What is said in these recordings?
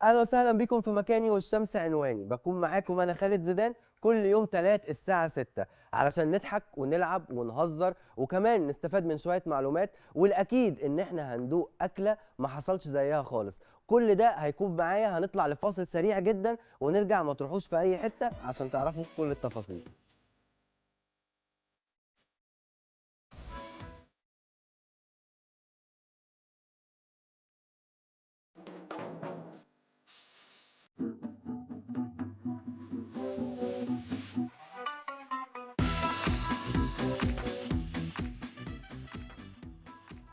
اهلا وسهلا بكم في مكاني والشمس عنواني. بكون معاكم انا خالد زيدان كل يوم تلات الساعة 6 علشان نضحك ونلعب ونهزر وكمان نستفاد من شوية معلومات، والاكيد ان احنا هندوق اكلة ما حصلش زيها خالص. كل ده هيكون معايا. هنطلع لفاصل سريع جدا ونرجع، ما تروحوش في اي حتة عشان تعرفوا كل التفاصيل.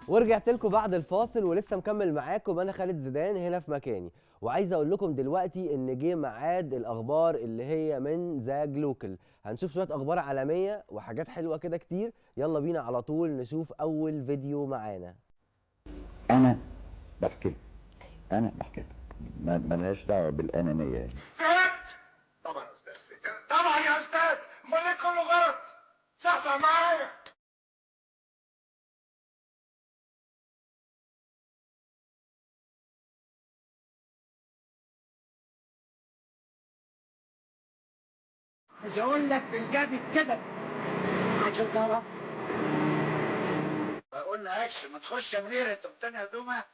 ورجعت لكم بعد الفاصل ولسه مكمل معاكم انا خالد زيدان هنا في مكاني، وعايز اقول لكم دلوقتي ان جه ميعاد الاخبار اللي هي من ذا جلوكال. هنشوف شوية اخبار عالمية وحاجات حلوة كده كتير. يلا بينا على طول نشوف اول فيديو معانا. انا بحكي انا بحكي مالهاش دعوه بالانانية. فهمت؟ طبعا يا استاذ، طبعا يا استاذ، امال ليه كله غلط؟ صحصح معايا. عايز اقول لك بالجد كده عشان تعرف. قلنا اكشن، ما تخش يا منير، انت بتاني هدومها.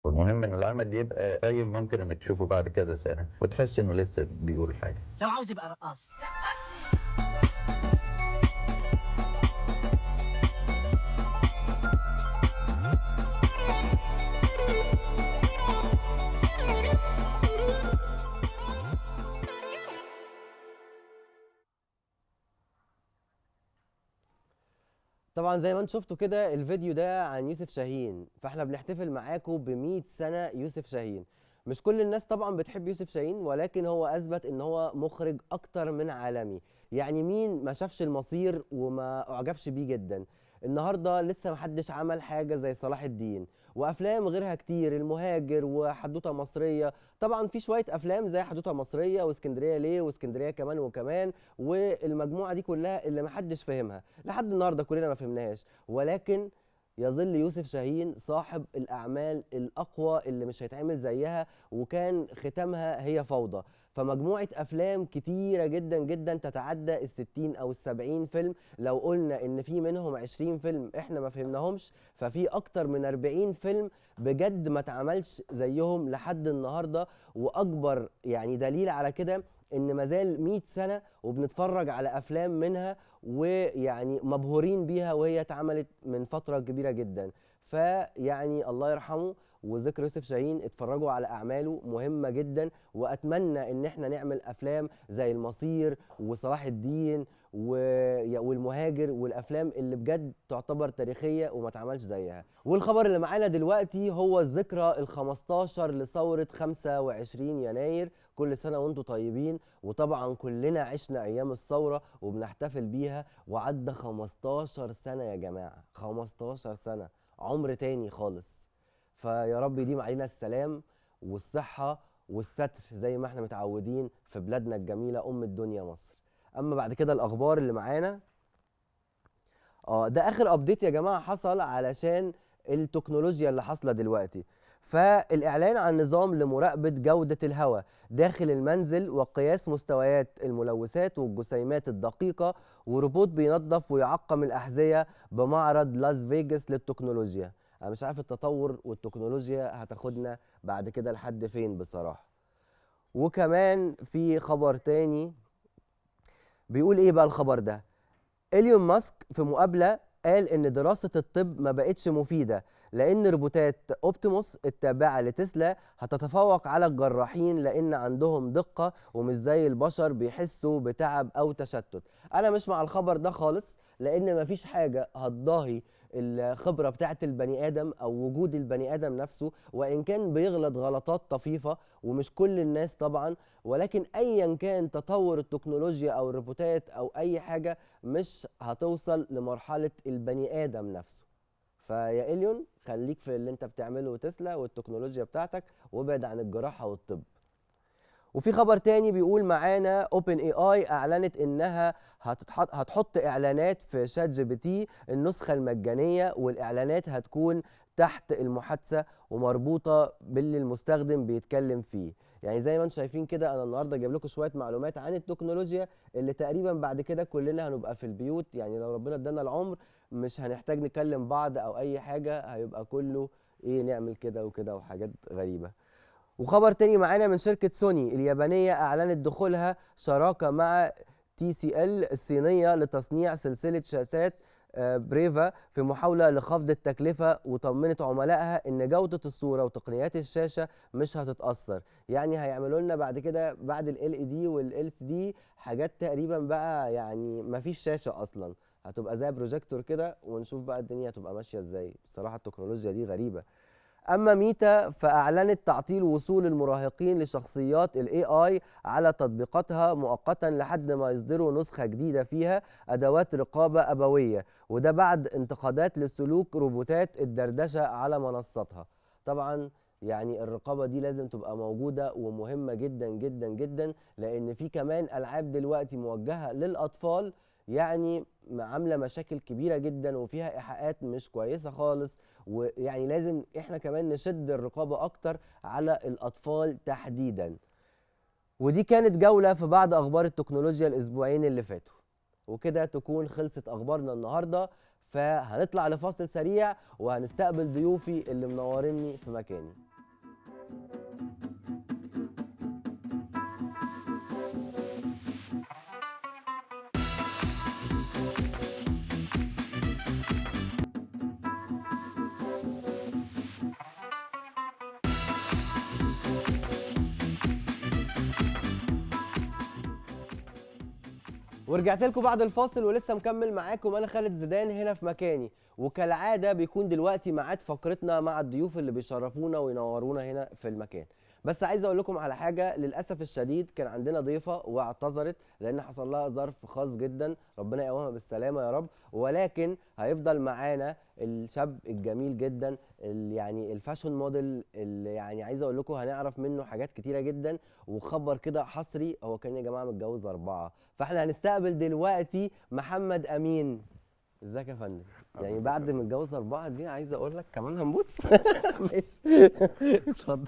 والمهم ان العمل يبقى طيب، ممكن انك تشوفه بعد كذا سنة وتحس انه لسه بيقول حاجة. لو عاوز يبقى رقاص. طبعا زي ما انتم شفتوا كده الفيديو ده عن يوسف شاهين، فاحنا بنحتفل معاكم ب100 سنة يوسف شاهين. مش كل الناس طبعا بتحب يوسف شاهين، ولكن هو اثبت ان هو مخرج اكتر من عالمي. يعني مين ما شافش المصير وما اعجبش بيه جدا؟ النهارده لسه محدش عمل حاجة زي صلاح الدين وافلام غيرها كتير، المهاجر وحدوته مصرية. طبعا في شوية افلام زي حدوتة مصرية واسكندريه ليه واسكندريه كمان وكمان والمجموعة دي كلها اللي محدش فاهمها لحد النهارده، كلنا ما فهمناهاش. ولكن يظل يوسف شاهين صاحب الاعمال الاقوى اللي مش هيتعمل زيها، وكان ختامها هي فوضى. فمجموعه افلام كتيرة جدا جدا تتعدى ال60 او ال70 فيلم. لو قلنا ان في منهم 20 فيلم احنا ما فهمناهمش، ففي اكتر من 40 فيلم بجد ما اتعملش زيهم لحد النهارده. واكبر يعني دليل على كده ان مازال 100 سنة وبنتفرج على افلام منها ويعني مبهورين بيها، وهي اتعملت من فترة كبيرة جدا. فيعني الله يرحمه وذكر يوسف شاهين، اتفرجوا على اعماله مهمة جدا. واتمنى ان احنا نعمل افلام زي المصير وصلاح الدين والمهاجر والافلام اللي بجد تعتبر تاريخية وما اتعملش زيها. والخبر اللي معانا دلوقتي هو الذكرى ال15 لثوره 25 يناير. كل سنة وانتم طيبين، وطبعا كلنا عشنا ايام الثورة وبنحتفل بيها، وعدى 15 سنة يا جماعة، 15 سنة عمر تاني خالص. فيا رب يديم علينا السلام والصحة والستر زي ما احنا متعودين في بلادنا الجميلة أم الدنيا مصر. أما بعد كده الأخبار اللي معانا، ده آخر أبديت يا جماعة حصل علشان التكنولوجيا اللي حاصلة دلوقتي. فالإعلان عن نظام لمراقبة جودة الهواء داخل المنزل وقياس مستويات الملوثات والجسيمات الدقيقة، وروبوت بينظف ويعقم الأحذية بمعرض لاس فيجاس للتكنولوجيا. أنا مش عارف التطور والتكنولوجيا هتاخدنا بعد كده لحد فين بصراحة. وكمان في خبر تاني بيقول إيه بقى الخبر ده؟ إيلون ماسك في مقابلة قال إن دراسة الطب ما بقتش مفيدة، لأن روبوتات أوبتيموس التابعة لتسلا هتتفوق على الجراحين لأن عندهم دقة ومش زي البشر بيحسوا بتعب أو تشتت. أنا مش مع الخبر ده خالص، لأن مفيش حاجة هتضاهي الخبرة بتاعت البني آدم أو وجود البني آدم نفسه، وإن كان بيغلط غلطات طفيفة ومش كل الناس طبعا، ولكن أيا كان تطور التكنولوجيا أو الروبوتات أو أي حاجة مش هتوصل لمرحلة البني آدم نفسه. فيا إليون خليك في اللي انت بتعمله تسلا والتكنولوجيا بتاعتك، وابعد عن الجراحة والطب. وفي خبر تاني بيقول معانا OpenAI اعلنت انها هتحط اعلانات في ChatGPT النسخة المجانية، والاعلانات هتكون تحت المحادثة ومربوطه باللي المستخدم بيتكلم فيه. يعني زي ما انتم شايفين كده انا النهارده جايب لكم شوية معلومات عن التكنولوجيا اللي تقريبا بعد كده كلنا هنبقى في البيوت، يعني لو ربنا ادانا العمر مش هنحتاج نكلم بعض او اي حاجة، هيبقى كله ايه نعمل كده وكده وحاجات غريبة. وخبر تاني معانا من شركة سوني اليابانية أعلنت دخولها شراكة مع TCL الصينية لتصنيع سلسلة شاشات Bravia في محاولة لخفض التكلفة، وطمنت عملائها إن جودة الصورة وتقنيات الشاشة مش هتتأثر. يعني هيعملوا لنا بعد كده بعد LED وال LCD حاجات تقريبا بقى يعني مفيش شاشة أصلا، هتبقى زي بروجيكتور كده، ونشوف بقى الدنيا هتبقى ماشية إزاي. بصراحة التكنولوجيا دي غريبة. أما ميتا فأعلنت تعطيل وصول المراهقين لشخصيات ال AI على تطبيقاتها مؤقتا لحد ما يصدروا نسخة جديدة فيها أدوات رقابة أبوية، وده بعد انتقادات لسلوك روبوتات الدردشة على منصتها. طبعا يعني الرقابة دي لازم تبقى موجودة ومهمة جدا جدا جدا، لأن في كمان ألعاب دلوقتي موجهة للأطفال يعني عاملة مشاكل كبيرة جدا وفيها إيحاءات مش كويسة خالص، ويعني لازم احنا كمان نشد الرقابة أكتر على الأطفال تحديدا. ودي كانت جولة في بعض أخبار التكنولوجيا الأسبوعين اللي فاتوا، وكده تكون خلصت أخبارنا النهاردة. فهنطلع لفاصل سريع وهنستقبل ضيوفي اللي منوريني في مكاني. ورجعت لكم بعد الفاصل ولسه مكمل معاكم انا خالد زيدان هنا في مكاني، وكالعادة بيكون دلوقتي ميعاد فقرتنا مع الضيوف اللي بيشرفونا وينورونا هنا في المكان. بس عايز اقول لكم على حاجة، للاسف الشديد كان عندنا ضيفه واعتذرت لان حصل لها ظرف خاص جدا، ربنا يقومها بالسلامة يا رب، ولكن هيفضل معانا الشاب الجميل جدا اللي يعني ال fashion model، اللي يعني عايز اقول لكم هنعرف منه حاجات كتيرة جدا، وخبر كده حصري هو كان يا جماعة متجوز 4. فاحنا هنستقبل دلوقتي محمد امين. ازيك يا فندم؟ يعني بعد ما اتجوز 4 دي عايز اقول لك كمان هنبص. ماشي اتفضل.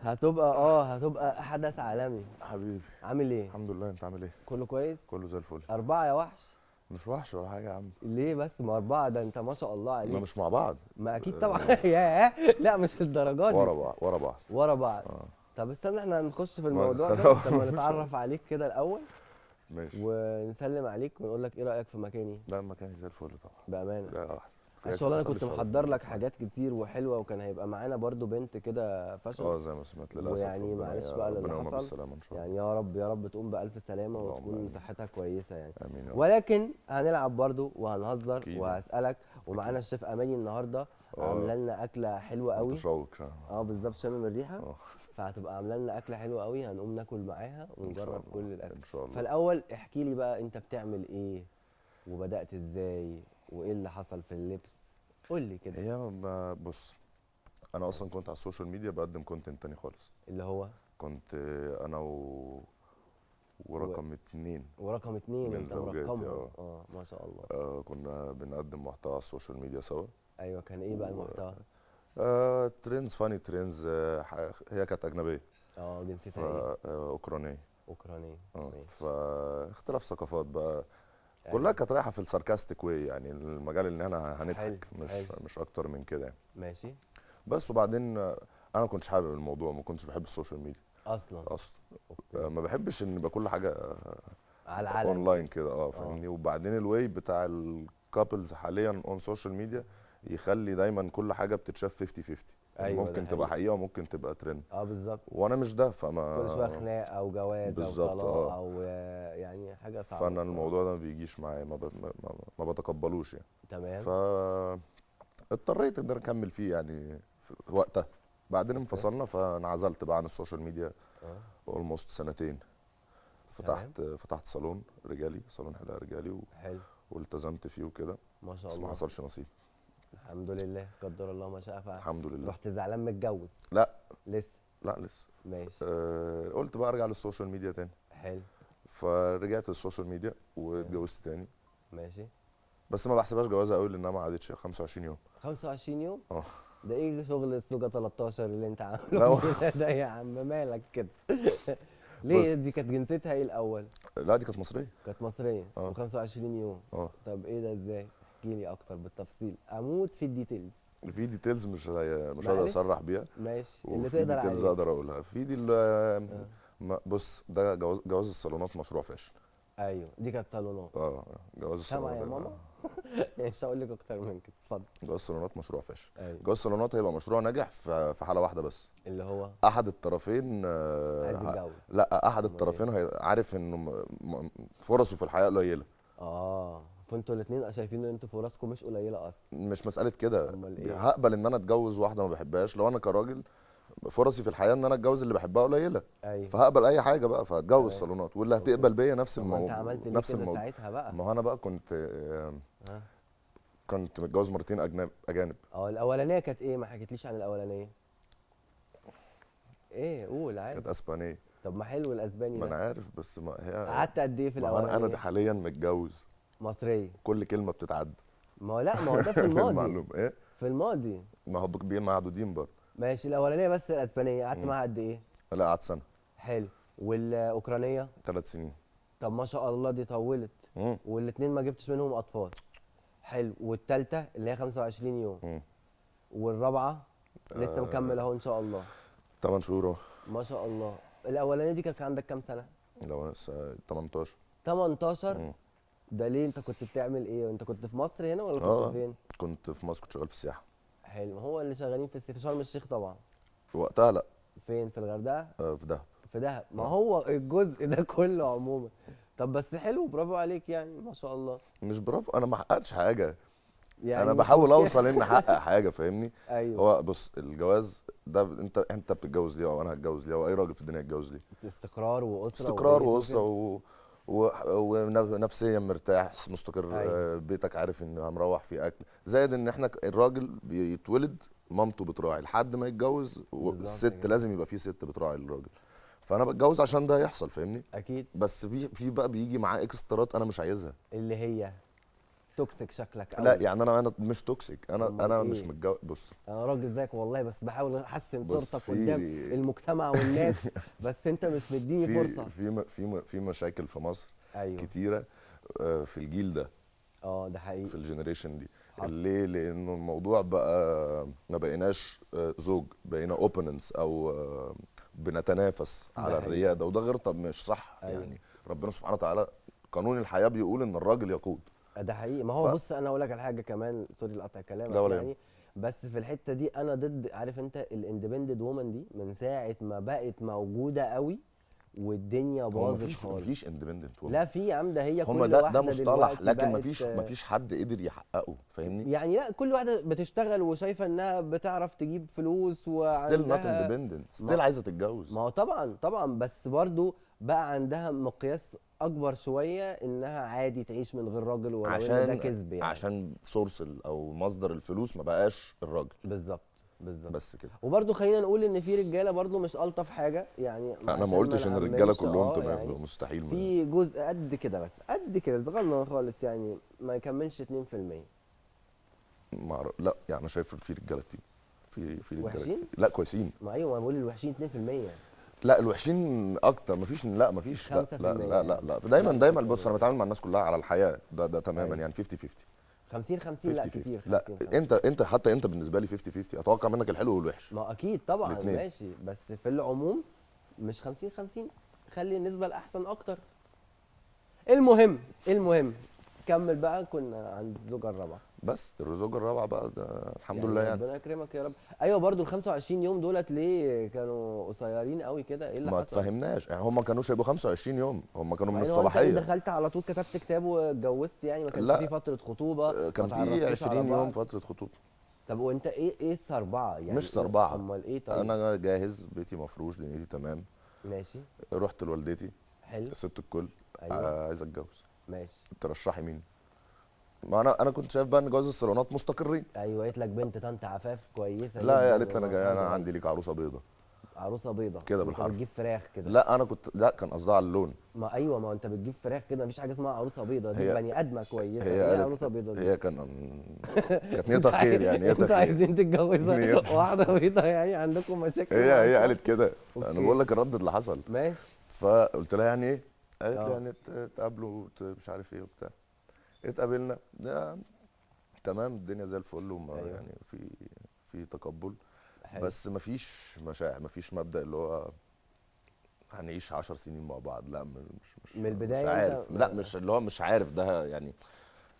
هتبقى حدث عالمي حبيبي. عامل ايه؟ الحمد لله، انت عامل ايه؟ كله كويس؟ كله زي الفل. 4 يا وحش؟ مش وحش ولا حاجة يا عم. ليه بس؟ ما 4 ده انت ما شاء الله عليك. ما مش مع بعض. ما اكيد طبعا. ياه لا مش للدرجة دي. ورا بعض ورا بعض ورا بعض. طب استنى احنا هنخش في الموضوع ده، طب ما نتعرف عليك كده الاول. ماشي. ونسلم عليك ونقول لك ايه رايك في مكاني؟ لا مكاني زي الفل طبعا بامانه. لا احسن. عشان والله انا كنت محضر لك حاجات كتير وحلوه، وكان هيبقى معانا برضو بنت كده fashion زي ما سمعت للاسف، ويعني معلش بقى اللي حصل. بالسلامة ان شاء الله. يعني يا رب يا رب تقوم بالف سلامه وتكون صحتها كويسة يعني. امين يا رب. ولكن هنلعب برضو وهنهزر وهسالك، ومعانا الشيف اماني النهارده عامله لنا اكله حلوة قوي. متشوق. بالظبط، شامم الريحة. فهتبقى عامله لنا اكله حلوة قوي، هنقوم ناكل معاها ونجرب كل الاكل ان شاء الله. فالاول احكي لي بقى انت بتعمل ايه وبدات ازاي وايه اللي حصل في اللبس، قول لي كده. هي بص، انا اصلا كنت على ال social media بقدم content تاني خالص، اللي هو كنت انا ورقم 2 ورقم 2 من زوجاتي. ما شاء الله. كنا بنقدم محتوى على ال social media سوا. ايوه، كان ايه بقى المحتوى؟ trends، funny trends. هي كانت اجنبية. جنسيتها ايه؟ اوكرانيه. اوكرانيه. فاختلاف ثقافات بقى. كلها كانت رايحة في ال sarcastic way، يعني المجال اللي احنا هنضحك، مش اكتر من كده يعني. ماشي. بس وبعدين انا ما كنتش حابب الموضوع، ما كنتش بحب ال social media اصلا. ما بحبش ان يبقى كل حاجة على العلن اونلاين كده. فاهمني. وبعدين ال way بتاع ال couples حاليا on social media يخلي دايما كل حاجة بتتشاف 50-50. أيوة، ممكن تبقى حقيقة وممكن تبقى ترند. بالظبط. وانا مش ده، فما كل شوية خناقه او جواز او طلاق او يعني حاجة صعبة. فانا الموضوع ده ما بيجيش معايا، ما بتقبلوش يعني. تمام. ف اضطريت ان انا اكمل فيه يعني في وقتها. بعدين انفصلنا، فانعزلت بقى عن ال social media almost سنتين. فتحت صالون رجالي، صالون حلاقه رجالي، حلو، والتزمت فيه وكده. ما شاء الله. بس ما حصلش نصيب. الحمد لله، قدر الله ما شاء فعل. الحمد لله. رحت زعلان متجوز؟ لا لسه. لا لسه. ماشي. قلت بقى ارجع لل social media تاني. حلو. فرجعت لل social media واتجوزت تاني. ماشي. بس ما بحسبهاش جوازه قوي لانها ما قعدتش 25 يوم. 25 يوم؟ اه. ده ايه شغل الزوجة 13 اللي انت عامله ده يا عم؟ مالك كده؟ ليه؟ دي كانت جنسيتها ايه الاول؟ لا دي كانت مصرية. كانت مصرية. و25 يوم. طب ايه ده ازاي؟ احكي لي اكتر بالتفصيل، اموت في ال details. في details مش هقدر اصرح بيها. ماشي، اللي تقدر عليه. details اقدر اقولها في دي. بص، ده جواز الصالونات مشروع فاشل. ايوه دي كانت صالونات. جواز الصالونات. سامعه يا ماما؟ مش هقول لك اكتر من كده، اتفضل. جواز الصالونات مشروع فاشل. أيوة. جواز الصالونات هيبقى مشروع ناجح في حاله واحدة بس، اللي هو احد الطرفين عايز يتجوز. لا، احد الطرفين عارف انه فرصة في الحياة قليله. فانتوا الاثنين شايفين ان انتوا فرصكم مش قليله اصلا. مش مسالة كده. إيه؟ هقبل ان انا اتجوز واحدة ما بحبهاش لو انا كراجل فرصي في الحياة ان انا اتجوز اللي بحبها قليله. أيوة. فهقبل اي حاجة بقى، فهتجوز صالونات، واللي هتقبل بيا نفس الموضوع. انت عملت ليه نفس كده الموضوع ساعتها بقى؟ ما هو انا بقى كنت متجوز مرتين اجانب. الاولانية كانت ايه؟ ما حكيتليش عن الاولانية. ايه قول عادي. كانت اسبانية. طب ما حلو الاسباني. ما انا عارف، بس ما هي قعدت قد ايه في الاولانية؟ انا حاليا متجوز مصرية. كل كلمة بتتعدى. ما هو لا، ما هو ده في الماضي. المعلومة ايه؟ في الماضي. ما هو معدودين برضه. ماشي. الاولانية بس الاسبانية قعدت معاها قد ايه؟ لا قعدت سنة. حلو. والاوكرانيه؟ 3 سنين. طب ما شاء الله دي طولت. والاثنين ما جبتش منهم اطفال. حلو. والثالثة اللي هي 25 يوم. والرابعة لسه مكمل اهو ان شاء الله. 8 شهور اهو. ما شاء الله. الاولانية دي كانت عندك كام سنة؟ الاولانية 18. 18؟ ده ليه؟ انت كنت بتعمل ايه؟ انت كنت في مصر هنا ولا كنت فين؟ كنت في مصر، كنت شغال في السياحة. حلو. هو اللي شغالين في شرم الشيخ طبعا وقتها. لا فين؟ في الغردقه؟ في دهب. في دهب. ما هو الجزء ده كله عموما. طب بس حلو، برافو عليك يعني، ما شاء الله. مش برافو، انا ما حققتش حاجة يعني، انا بحاول اوصل ان احقق حاجة، فاهمني؟ ايوه. هو بص، الجواز ده انت بتتجوز ليه، او انا هتجوز ليه، او اي راجل في الدنيا يتجوز ليه؟ استقرار واسره. استقرار واسره ونفسيا مرتاح، مستقر. أيوة. بيتك عارف ان هنروح فيه اكل، زائد ان احنا الراجل بيتولد مامته بتراعي لحد ما يتجوز، والست لازم يبقى فيه ست بتراعي الراجل. فانا بتجوز عشان ده يحصل، فاهمني؟ اكيد. بس في بقى بيجي معاه extra ات انا مش عايزها، اللي هي toxic شكلك. لا يعني انا مش toxic، انا مش متجوز. بص انا راجل زيك والله، بس بحاول احسن صورتك قدام المجتمع والناس، بس انت مش مديني فرصة. في في في مشاكل في مصر. أيوه. كتيرة في الجيل ده. ده حقيقي. في ال generation دي. ليه؟ لانه الموضوع بقى ما بقيناش زوج، بقينا opponents او بنتنافس على الرياده، وده غير طب مش صح. أيوه. يعني ربنا سبحانه وتعالى قانون الحياة بيقول ان الراجل يقود. ده حقيقي. ما هو بص، انا اقول لك على حاجة كمان، sorry لقطع كلامك يعني، بس في الحتة دي انا ضد. عارف انت ال independent woman دي من ساعة ما بقت موجودة قوي والدنيا باظت خالص. مفيش independent woman. لا في يا عم، ده هي كل واحدة ده مصطلح، لكن مفيش حد قدر يحققه، فاهمني؟ يعني لا، كل واحدة بتشتغل وشايفه انها بتعرف تجيب فلوس وعندها still not independent، still عايزه تتجوز. ما هو طبعا طبعا، بس برضو بقى عندها مقياس اكبر شوية انها عادي تعيش من غير راجل، ولو عشان ده كذب يعني، عشان source او مصدر الفلوس ما بقاش الراجل. بالظبط بالظبط، بس كده. وبرده خلينا نقول ان في رجاله برده مش الطف حاجة يعني. انا ما قلتش ان الرجالة كلهم تمام، يعني مستحيل. في جزء قد كده، بس قد كده صغنن خالص يعني، ما يكملش 2%. ما لا يعني انا شايف في رجاله كتير، في رجاله وحشين؟ لا كويسين. ما ايوه، ما بقول الوحشين 2%. لا الوحشين اكتر، مفيش. لا مفيش، لا لا لا لا, لا. دايما دايما. بص انا بتعامل مع الناس كلها على الحياة ده تماما. أيوة. يعني 50 50 50 50. لا كتير. لا 50. انت حتى انت بالنسبة لي 50 50، اتوقع منك الحلو والوحش. ما اكيد طبعا. الاتنين. ماشي، بس في العموم مش 50 50، خلي النسبة الاحسن اكتر. المهم كمل بقى، كنا عند الزوجة الرابعة. بس الزوجة الرابعة بقى ده الحمد يعني لله يعني ربنا يكرمك يا رب. ايوه برضو ال 25 يوم دولت ليه كانوا قصيرين قوي كده؟ ايه اللي ما حصل؟ ما تفهمناش يعني، هم ما كانوش هيبقوا 25 يوم، هم كانوا من أيوة الصباحية. انت دخلت على طول كتبت كتاب واتجوزت يعني، ما كانش في فترة خطوبه؟ كان في 20 يوم فترة خطوبه. طب وانت ايه السربعه يعني؟ مش سربعه. امال ايه؟ طيب انا جاهز، بيتي مفروش، دنيتي تمام. ماشي. رحت لوالدتي. حلو. ست الكل. أيوة. عايز اتجوز. ماشي. ترشحي مين؟ ما انا كنت شايف بقى ان جواز الصالونات مستقرين. ايوه، قالت لك بنت طنط عفاف كويسة. لا، هي قالت لي انا جاي، انا عندي ليك عروسه بيضة. عروسه بيضة كده بالحرف. بتجيب فراخ كده؟ لا انا كنت، لا كان قصدها على اللون. ما ايوه، ما انت بتجيب فراخ كده، مفيش حاجة اسمها عروسه بيضة، دي بني ادمه كويسة. هي عروسه بيضة دي هي كانت نيتها خير يعني، نيتها خير. عايزين تتجوزها واحدة بيضة يعني، عندكم مشاكل. هي قالت كده، انا بقول لك الرد اللي حصل. ماشي. فقلت لها يعني ايه؟ قالت لي يعني تقابلوا مش عارف ايه وبتاع. اتقابلنا تمام، الدنيا زي الفل، وما أيوة. يعني في تقبل. حلو. بس مفيش مشاعر، مفيش مبدأ اللي هو هنعيش 10 سنين مع بعض، لا مش من البداية مش عارف. لا مش اللي هو مش عارف ده يعني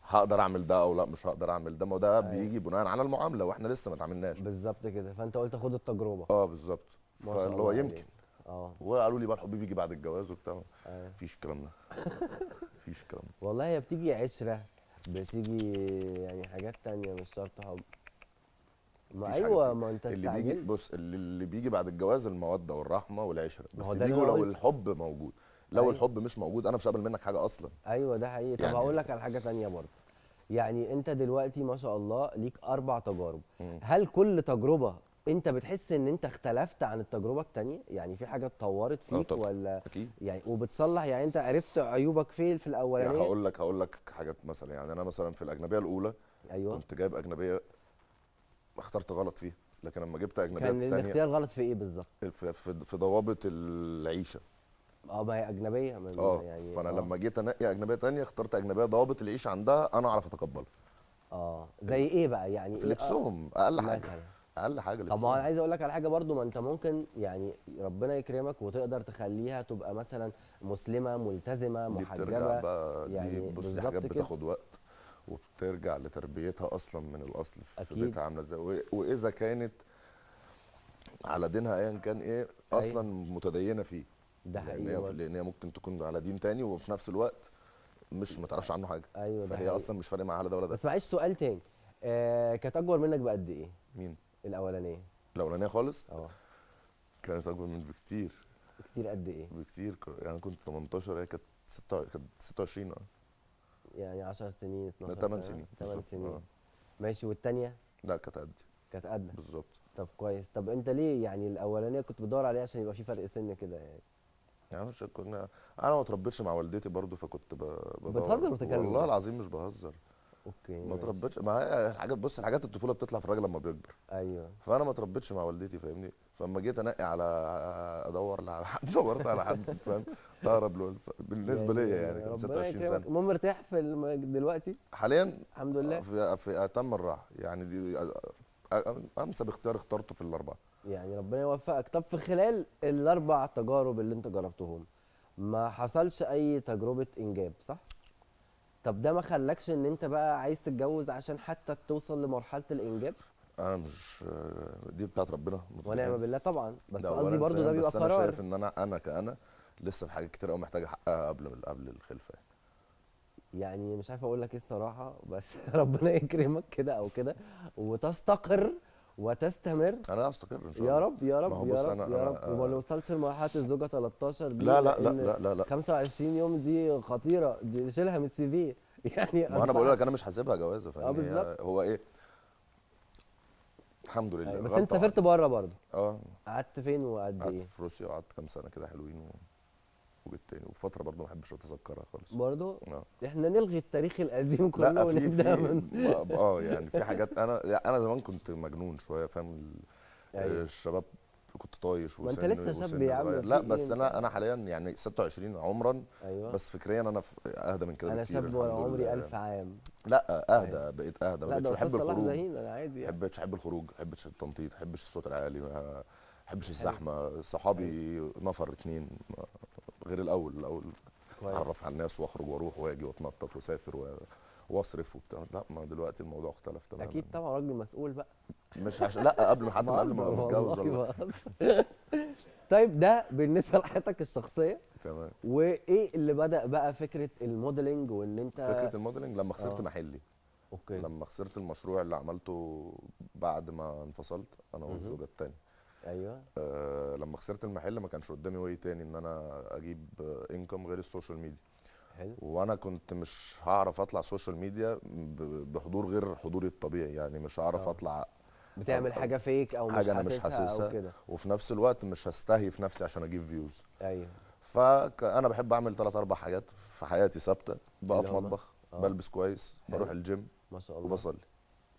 هقدر اعمل ده او لا مش هقدر اعمل ده، ما ده أيوة. بيجي بناء على المعاملة واحنا لسه ما اتعاملناش بالظبط كده. فانت قلت خد التجربة. بالظبط. فاللي هو يمكن وقالوا لي بقى الحب بيجي بعد الجواز وبتاع. أيوة. مفيش الكلام ده. مفيش الكلام ده والله. هي بتيجي عشرة، بتيجي يعني حاجات تانية، مش شرط حب. ما ايوه، ما انت اللي بيجي، بص اللي بيجي بعد الجواز المودة والرحمة والعشرة، بس بيجوا لو الحب موجود. لو أيوة. الحب مش موجود انا مش هقبل منك حاجة اصلا. ايوه ده حقيقي. طب يعني هقول لك على حاجة ثانية برضه، يعني انت دلوقتي ما شاء الله ليك 4 تجارب. هل كل تجربه انت بتحس ان انت اختلفت عن التجربة الثانية؟ يعني في حاجة اتطورت فيك ولا اكيد يعني وبتصلح؟ يعني انت عرفت عيوبك فين في الاولانية؟ يعني هقول لك حاجات مثلا. يعني انا مثلا في الاجنبية الاولى ايوه كنت جايب اجنبية اخترت غلط فيها، لكن لما جبت اجنبية كان الثانية الاختيار غلط في ايه بالظبط؟ في ضوابط العيشة. ما هي اجنبية يعني. فانا لما جيت انقي اجنبية ثانية اخترت اجنبية ضوابط العيشة عندها انا اعرف اتقبلها. زي ايه بقى يعني؟ في لبسهم اقل حاجة، اقل حاجة لبسهم. طب ما انا عايز اقول لك على حاجة برضو، ما انت ممكن يعني ربنا يكرمك وتقدر تخليها تبقى مثلا مسلمة ملتزمة محجبة بقى يعني. دي بص، دي حاجات بتاخد وقت وبترجع لتربيتها اصلا من الاصل في أكيد. بيتها عامله ازاي، واذا كانت على دينها ايا كان ايه اصلا متدينه فيه. ده حقيقي، لان هي ممكن تكون على دين تاني وفي نفس الوقت مش ما تعرفش عنه حاجة. ايوه فهي اصلا مش فارق معاها ده ولا ده. بس معلش سؤال تاني، كانت اكبر منك بقد ايه؟ مين؟ الاولانية. الاولانية خالص؟ كانت اكبر مني بكتير. بكتير قد ايه؟ بكتير يعني كنت 18، هي كانت 26. يعني 10 سنين 12 8 سنين. 8 سنين. ماشي. والثانية؟ لا كانت قدي. كانت قدك بالظبط. طب كويس. طب انت ليه يعني الاولانية كنت بتدور عليها عشان يبقى في فرق سن كده يعني؟ يعني مش كنا، انا ما اتربيتش مع والدتي برضو، فكنت بدور. بتهزر وتكلم؟ والله العظيم مش بهزر. okay. ما اتربيتش. ما هي الحاجات، بص الحاجات الطفولة بتطلع في الراجل لما بيكبر. ايوه. فانا ما اتربيتش مع والدتي فاهمني، فلما جيت انقي على ادور على حد، دورت على حد فاهم اقرب له بالنسبة ليا يعني. كان 26 سنة. المهم مرتاح في دلوقتي حاليا الحمد لله، في اتم الراحة يعني. دي انسب اختيار اخترته في الاربعة يعني. ربنا يوفقك. طب في خلال الاربع تجارب اللي انت جربتهم ما حصلش اي تجربه انجاب صح؟ طب ده ما خلاكش ان انت بقى عايز تتجوز عشان حتى توصل لمرحلة الانجاب؟ انا مش دي بتاعت ربنا ونعم بالله طبعا، بس قصدي برضو ده بيبقى بس قرار. انا شايف ان انا كأنا لسه في حاجات كتير قوي محتاج احققها قبل الخلفة. يعني مش عارف اقول لك ايه الصراحة، بس ربنا يكرمك كده او كده وتستقر وتستمر. انا هستقر ان شاء الله يا رب يا رب يا رب يا رب، وما نوصلش لمرحلة الزوجة 13 دي. لا لا لا لا لا, لا. 25 يوم دي خطيرة، دي شيلها من السي في يعني. ما انا بقول لك انا مش حاسبها جوازه فاهمني. بالظبط. هو ايه الحمد لله. أيوة. بس انت سافرت بره برضه؟ قعدت فين وقد ايه؟ قعدت في روسيا، وقعدت كام سنة كده حلوين وجيت تاني، وفترة برضه ما بحبش اتذكرها خالص برضه. احنا نلغي التاريخ القديم كله ونبدا من يعني في حاجات انا زمان كنت مجنون شوية فاهم. أيوة. الشباب كنت طايش. ما انت لسه شاب يا عم. لا بس انا حاليا يعني 26 عمرا. أيوة. بس فكريا انا اهدى من كده انا بكتير. انا شاب وانا عمري 1000 عام. لا اهدى. أيوة. بقيت اهدى. ما بقتش بحب الخروج. انا عادي ما بقتش احب الخروج، ما بحبش التنطيط، ما بحبش الصوت العالي، ما بحبش الزحمة. صحابي نفر 2 غير الاول اتعرف على الناس واخرج واروح واجي واتنطط واسافر واصرف وبتاع. لا ما دلوقتي الموضوع اختلف تماما. اكيد طبعا راجل مسؤول بقى. مش عشان لا قبل ما حتى قبل ما اتجوز والله. طيب ده بالنسبة لحياتك الشخصية. تمام. وايه اللي بدا بقى فكرة ال modeling وان انت فكرة ال modeling لما خسرت محلي. okay. لما خسرت المشروع اللي عملته بعد ما انفصلت انا والزوجة الثانية. ايوه. لما خسرت المحل ما كانش قدامي way تاني ان انا اجيب income غير ال social media. حلو. وانا كنت مش هعرف اطلع social media بحضور غير حضوري الطبيعي، يعني مش هعرف اطلع بتعمل حاجة fake او مش حاجة انا مش حاسسها او كده، وفي نفس الوقت مش هستهيف نفسي عشان اجيب views. ايوه. فانا بحب اعمل 3 4 حاجات في حياتي ثابتة، بقف مطبخ، بلبس كويس، بروح الجيم ما شاء الله، وبصلي.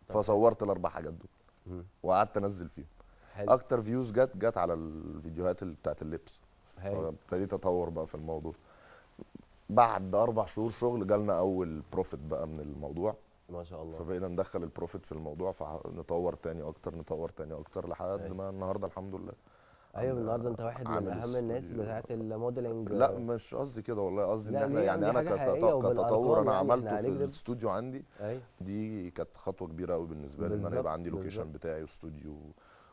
فصورت ال4 حاجات دول وقعدت انزل فيهم. حلو. اكتر views جت على الفيديوهات اللي بتاعت اللبس. فابتديت اطور بقى في الموضوع. بعد 4 شهور شغل جالنا اول profit بقى من الموضوع ما شاء الله. فبقينا ندخل ال profit في الموضوع، فنطور تاني اكتر، نطور تاني اكتر، لحد ما النهارده الحمد لله. ايوه النهارده انت واحد من اهم الناس بتاعت ال modeling. لا مش قصدي كده والله، قصدي ان احنا يعني انا كتطور انا عملته في الاستوديو عندي. أيوة. دي كانت خطوة كبيرة قوي بالنسبة لي، ان انا يبقى عندي location بتاعي واستوديو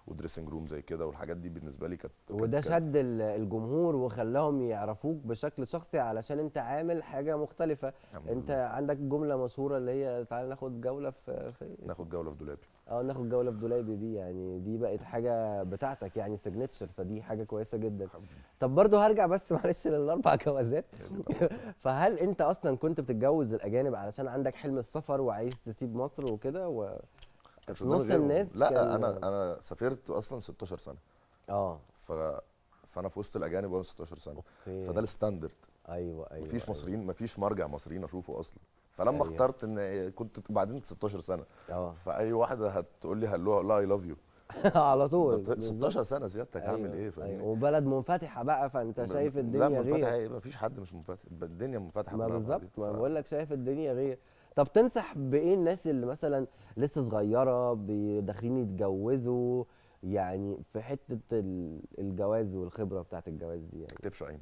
و dressing room زي كده، والحاجات دي بالنسبة لي كانت وده شد الجمهور وخلاهم يعرفوك بشكل شخصي علشان انت عامل حاجة مختلفة. انت عندك جملة مشهورة اللي هي تعالى ناخد جولة في ناخد جولة في دولابي. ناخد جولة في دولابي، دي يعني دي بقت حاجة بتاعتك يعني signature، فدي حاجة كويسة جدا. طب برضو هرجع بس معلش لل4 جوازات. فهل انت اصلا كنت بتتجوز الاجانب علشان عندك حلم السفر وعايز تسيب مصر وكده نص الناس؟ لا انا سافرت اصلا 16 سنة. فانا في وسط الاجانب وانا 16 سنة. okay. فده ال standard. ايوه ايوه. مفيش مصريين، مفيش مرجع مصريين اشوفه اصلا. فلما اخترت ان كنت بعدين 16 سنة، فاي واحدة هتقول لي hello لا I love you على طول. 16 سنة سيادتك. هعمل ايه؟ فاهمني؟ أيوة. وبلد منفتحة بقى، فانت شايف الدنيا لا غير. منفتحة ايه؟ مفيش حد مش منفتح، الدنيا منفتحة. ما بالظبط، ما بقول لك شايف الدنيا غير. طب تنصح بايه الناس اللي مثلا لسه صغيرة داخلين يتجوزوا، يعني في حتة الجواز والخبرة بتاعت الجواز دي؟ يعني تكتبش قايمة.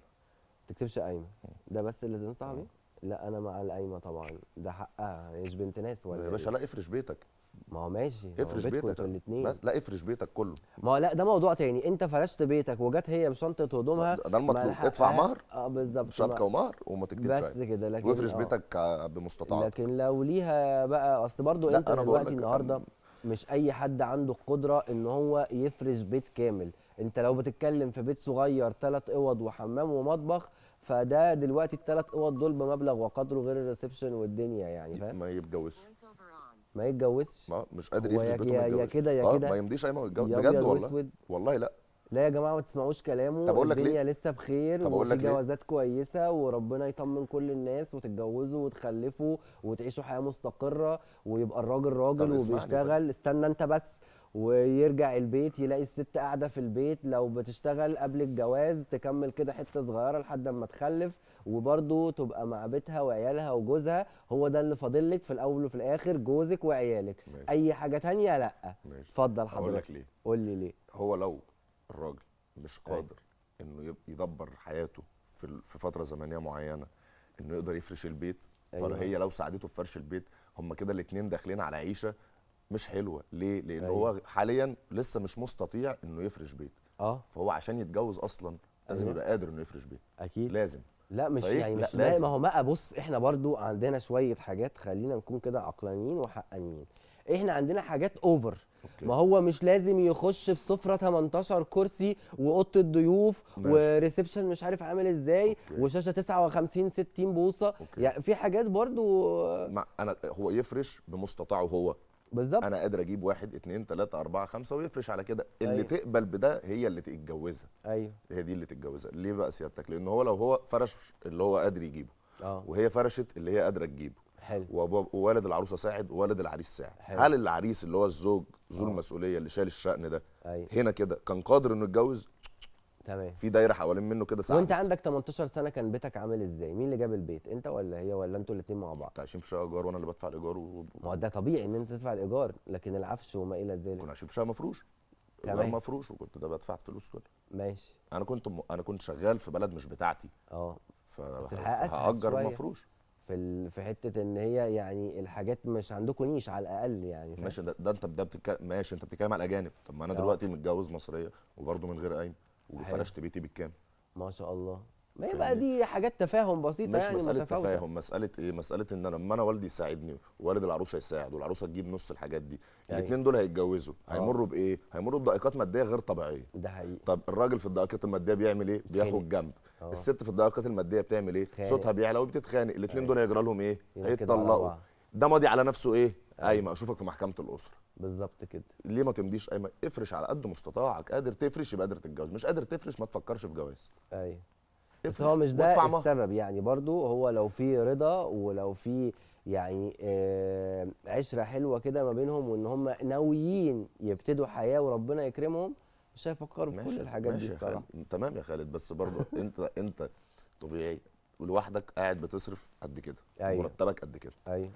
تكتبش قايمة، ده بس اللي تنصح بيه؟ لا انا مع القايمة طبعا، ده حقها، مش بنت ناس ولا يا باشا. لا افرش بيتك. ما هو ماشي، افرش بيتك بس. لا افرش بيتك كله. ما هو لا ده موضوع تاني، انت فرشت بيتك وجت هي بشنطه هدومها، ده المطلوب. ادفع مهر. بالظبط، شبكة ومهر وما تكتبش بس كده. لكن وافرش بيتك بمستطاعتك. لكن لو ليها بقى، اصل برضو انت دلوقتي النهارده مش اي حد عنده القدرة ان هو يفرش بيت كامل. انت لو بتتكلم في بيت صغير 3 اوض وحمام ومطبخ، فده دلوقتي ال3 اوض دول بمبلغ وقدره غير ال reception والدنيا، يعني فاهم؟ ما يتجوزش. ما يتجوزش، ما مش قادر يفرش بيته، ما يا كده يا كده، ما يمضيش قايمة ويتجوز بجد والله. والله لا لا يا جماعة ما تسمعوش كلامه. طب اقول لك الدنيا لسه بخير، وفي جوازات كويسة، وربنا يطمن كل الناس وتتجوزوا وتخلفوا وتعيشوا حياة مستقره، ويبقى الراجل راجل وبيشتغل. استنى انت بس، ويرجع البيت يلاقي الست قاعدة في البيت، لو بتشتغل قبل الجواز تكمل كده حتة صغيرة لحد اما تخلف، وبرده تبقى مع بيتها وعيالها وجوزها. هو ده اللي فاضل لك في الاول وفي الاخر، جوزك وعيالك. ماشي. اي حاجة تانية لا. اتفضل حضرتك. اقول لك ليه. قول لي ليه. هو لو الراجل مش قادر انه يدبر حياته في فترة زمنية معينة، انه يقدر يفرش البيت. أيوة. فهي لو ساعدته في فرش البيت، هم كده الاثنين داخلين على عيشه مش حلوة. ليه؟ لان أيوة. هو حاليا لسه مش مستطيع انه يفرش بيت. فهو عشان يتجوز اصلا لازم أيوة. يبقى قادر انه يفرش بيت. اكيد لازم. لا مش يعني مش لا ما هو بقى بص، احنا برضو عندنا شوية حاجات، خلينا نكون كده عقلانيين وحقانيين. احنا عندنا حاجات over. okay. ما هو مش لازم يخش في سفره 18 كرسي واوضه الضيوف و reception مش عارف عامل ازاي، وشاشه 59 60 بوصه. okay. يعني في حاجات برضو ما انا هو يفرش بمستطاعه هو بالظبط. انا قادر اجيب 1 2 3 4 5 ويفرش على كده. اللي أيوة. تقبل بده هي اللي تتجوزها. ايوه هي دي اللي تتجوزها. ليه بقى سيادتك؟ لان هو لو هو فرش اللي هو قادر يجيبه، وهي فرشت اللي هي قادرة تجيبه، حلو، ووالد العروسة ساعد ووالد العريس ساعد. حلو. هل العريس اللي هو الزوج ذو المسؤولية اللي شال الشأن ده، أيوة. هنا كده كان قادر انه يتجوز؟ تمام. في دايرة حوالين منه كده ساعدت. وانت عندك 18 سنة كان بيتك عامل ازاي؟ مين اللي جاب البيت؟ انت ولا هي ولا انتوا الاثنين مع بعض؟ كنت عايشين في شقه ايجار وانا اللي بدفع الايجار ما هو ده طبيعي ان انت تدفع الايجار، لكن العفش وما الى ذلك. كنا عايشين في شقه مفروش. ايجار مفروش، وكنت ده بدفع فلوس كده. ماشي. انا كنت شغال في بلد مش بتاعتي. بس الحياة اسهل فهأجر شوية. مفروش. في حتة ان هي يعني الحاجات مش عندكم نيش على الاقل يعني. ماشي. ده انت ده بتتكلم، ماشي، انت بتتكلم على الاجانب. طب ما انا دلوقتي متجوز مصرية وبرده من غير قايمة، وفرشت بيتي بالكامل. ما شاء الله. ما هي بقى دي حاجات تفاهم بسيطة مش يعني، مسالة متفاوتة. تفاهم، مسالة ايه؟ مسالة ان لما انا والدي يساعدني ووالد العروسة يساعد والعروسه تجيب نص الحاجات دي، أيوة. الاثنين دول هيتجوزوا، هيمروا بايه؟ هيمروا بضائقات مادية غير طبيعية. ده حقيقي. طب الراجل في الضائقات المادية بيعمل ايه؟ بياخد جنب. الست في الضائقات المادية بتعمل ايه؟ خانق. صوتها بيعلى وبتتخانق، الاثنين دول هيجرى لهم ايه؟ ينكدوا على هيتطلقوا. بعض. ده ماضي على نفسه ايه؟ قايمة، اشوفك في محكمة الاسرة. بالظبط كده. ليه ما تمضيش قايمة؟ افرش على قد مستطاعك، قادر تفرش يبقى قادر تتجوز، مش قادر تفرش ما تفكرش في جواز. ايوه بس افرش هو مش ده وادفع مهر. السبب يعني، برضو هو لو في رضا ولو في يعني عشرة حلوة كده ما بينهم، وان هم ناويين يبتدوا حياة وربنا يكرمهم، مش هيفكروا في كل ماشي الحاجات دي ماشي يا الصراحة. خالد، تمام يا خالد، بس برضه انت طبيعي ولوحدك قاعد بتصرف قد كده، أيوة. مرتبك قد كده. ايوه.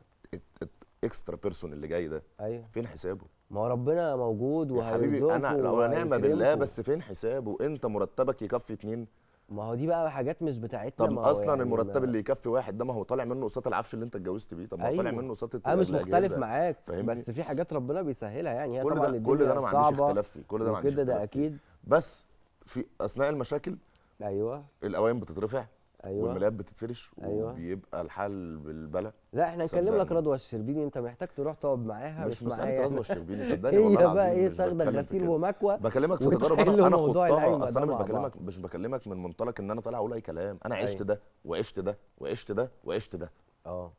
extra person اللي جاي ده ايوه فين حسابه؟ ما هو ربنا موجود يا حبيبي وهيرزقكم انا لو نعمه بالله، وهيكرمكم. بس فين حسابه؟ انت مرتبك يكفي اتنين؟ ما هو دي بقى حاجات مش بتاعتنا. طب ما هو اصلا يعني المرتب اللي يكفي واحد ده ما هو طالع منه قسط العفش اللي انت اتجوزت بيه، طب ما هو طالع أيوة. منه قسط انا مش مختلف الأجهزة. معاك، فاهمني؟ بس في حاجات ربنا بيسهلها يعني، هي كل طبعا ده كل ده انا ما عنديش صعبة اختلاف فيه، كل ده ما عنديش وكده، ده اختلاف فيه. اكيد. بس في اثناء المشاكل ايوه القوايم بتترفع، ايوه والملايات بتتفرش، أيوة. وبيبقى الحال بالبلا. لا احنا نكلم لك صدقني. رضوى الشربيني، انت محتاج تروح تقعد معاها مش مش مسالة معايا. رضوى الشربيني صدقني هي والله بقى العظيم ايه مش تاخدك بتكلم في غسيل كده. ومكوى بكلمك في تجارب وتحلوا انا موضوع خضتها. القايمة اصل ده انا مش مع بعض. بكلمك، مش بكلمك من منطلق ان انا طالع اقول اي كلام، انا عشت أيوة. ده وعشت ده وعشت ده وعشت ده.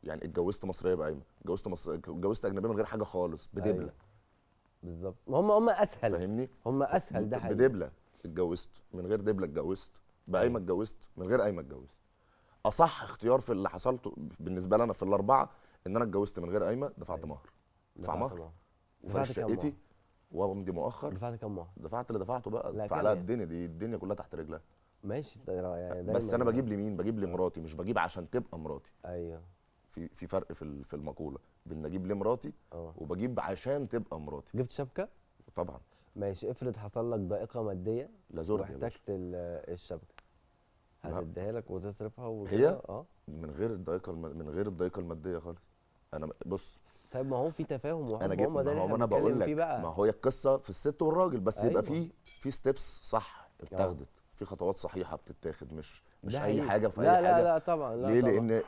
يعني اتجوزت مصرية بقايمه، اتجوزت اتجوزت اجنبية من غير حاجة خالص، بدبله. أيوة. بالظبط، ما هم اسهل، فاهمني؟ هم اسهل، ده حقيقي. بدبله اتجوزت، من غير دبله اتجوزت، بقايمه اتجوزت، من غير قايمة اتجوزت. اصح اختيار في اللي حصلته بالنسبة لي انا في الاربعة ان انا اتجوزت من غير قايمة، دفعت مهر، دفع دفعت مهر مهر. وفرش دفعت كام شقتي مهر؟ وامضي مؤخر. دفعت كام مهر؟ دفعت اللي دفعته بقى، لا دفع كام لها يعني؟ الدنيا دي، الدنيا كلها تحت رجلها. ماشي ده يعني دايما بس انا بجيب لمين؟ بجيب لمراتي، مش بجيب عشان تبقى مراتي. ايوه في فرق في المقولة بين اجيب لمراتي وبجيب عشان تبقى مراتي. جبت شبكة؟ طبعا. ماشي، افرض حصل لك ضائقة مادية لا زرت يا باشا. واحتجت الشبكة، لا. هتديها لك وتصرفها وكده؟ هي من غير الضائقة من غير الضائقه المادية خالص. انا بص، طيب ما هو في تفاهم وحب، انا جبت، هم ده ما اللي هو احنا انا بقول بنتكلم لك فيه بقى. ما هو القصة في الست والراجل، بس يبقى أيوة. في steps صح اتاخدت، في خطوات صحيحه بتتاخد، مش ده اي حقيقي. حاجة في لا اي لا حاجة. لا طبعا، لا ليه؟ طبعا. لان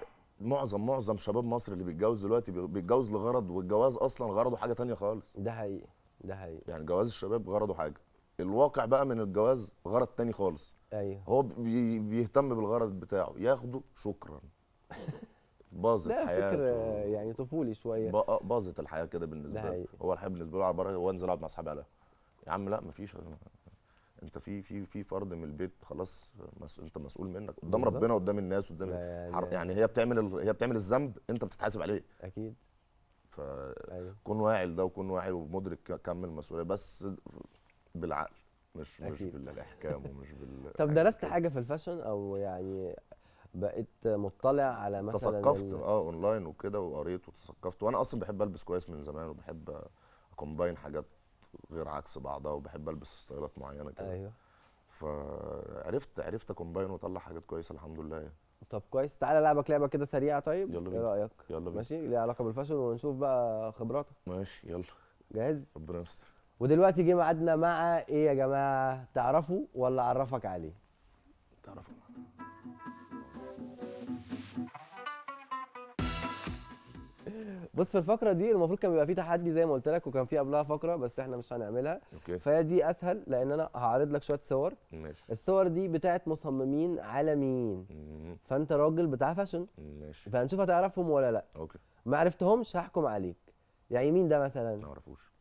معظم شباب مصر اللي بيتجوز دلوقتي بيتجوز لغرض، والجواز اصلا غرضه حاجة تانية خالص. ده حقيقي، ده حقيقي. يعني جواز الشباب غرضه حاجة، الواقع بقى من الجواز غرض تاني خالص. ايوه هو بيهتم بالغرض بتاعه، ياخده شكرا. باظت ده فكر حياته. يعني طفولي شوية. باظت الحياة كده بالنسبة ده له. حقيقي. هو الحياة بالنسبة له عبارة هو انزل اقعد مع اصحابي على القهوة. يا عم لا مفيش، انت في فرد من البيت خلاص، انت مسؤول منك قدام بالظبط. ربنا قدام الناس قدام يعني هي بتعمل هي بتعمل الذنب، انت بتتحاسب عليه. اكيد. فكون واعي لده وكون واعي ومدرك كم المسؤولية، بس بالعقل، مش بالاحكام ومش بال. طب درست حاجة في ال fashion او يعني بقيت مطلع على مثلا تثقفت اونلاين وكده، وقريت وتثقفت، وانا اصلا بحب البس كويس من زمان، وبحب ا combine حاجات غير عكس بعضها، وبحب البس ستايلات معينة كده. ايوه. فعرفت ا combine واطلع حاجات كويسة الحمد لله يعني. طب كويس، تعالى العبك لعبه كده سريعة. طيب يلا بينا. ايه رايك؟ يلا بينا. ماشي، ليها علاقة بال fashion ونشوف بقى خبراتك. ماشي يلا. جاهز؟ ربنا يستر. ودلوقتي جه ميعادنا مع ايه يا جماعة؟ تعرفوا ولا اعرفك عليه؟ تعرفوا. بص، في الفقرة دي المفروض كان بيبقى في تحدي زي ما قلت لك، وكان في قبلها فقره بس احنا مش هنعملها. okay. فهي دي اسهل، لان انا هعرض لك شوية صور. ماشي. الصور دي بتاعت مصممين عالميين. فانت راجل بتاع fashion. ماشي. فهنشوف هتعرفهم ولا لا. okay. ما عرفتهمش هحكم عليك. يعني مين ده مثلا؟ ما اعرفوش.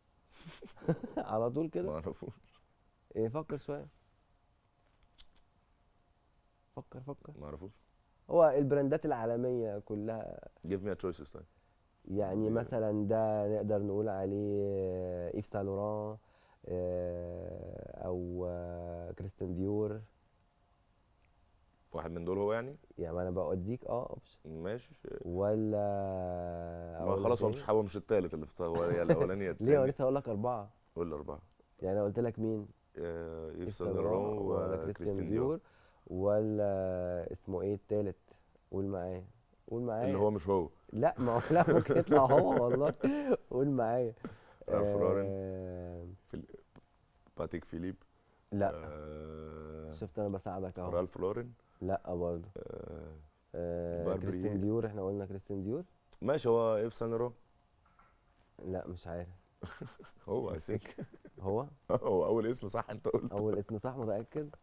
على طول كده؟ ما اعرفوش. ايه، فكر شوية. فكر فكر. ما اعرفوش. هو البراندات العالمية كلها. give me a choices. طيب يعني مثلا ده نقدر نقول عليه ايف سان لوران، او كريستيان ديور. واحد من دول هو يعني؟ يعني انا بوديك option. ماشي. ولا ما خلاص، هو مش الثالث اللي هو الاولاني الثاني. ليه؟ هو لسه هقول لك اربعة. قول لي اربعة. يعني انا قلت لك مين؟ ايف سان لوران ولا كريستيان ديور ولا اسمه ايه الثالث؟ قول معايا، قول معايا. اللي هو مش هو. لا ما هو لا ممكن يطلع هو والله. قول معايا. رالف لورين، باتيك فيليب. لا. شفت انا بساعدك اهو. رالف لورين. لا برضه. كريستيان ديور، احنا قلنا كريستيان ديور. ماشي، هو ايف سان لوران. لا مش عارف. هو I think هو هو اول اسم صح انت قلت. اول اسم صح، متاكد؟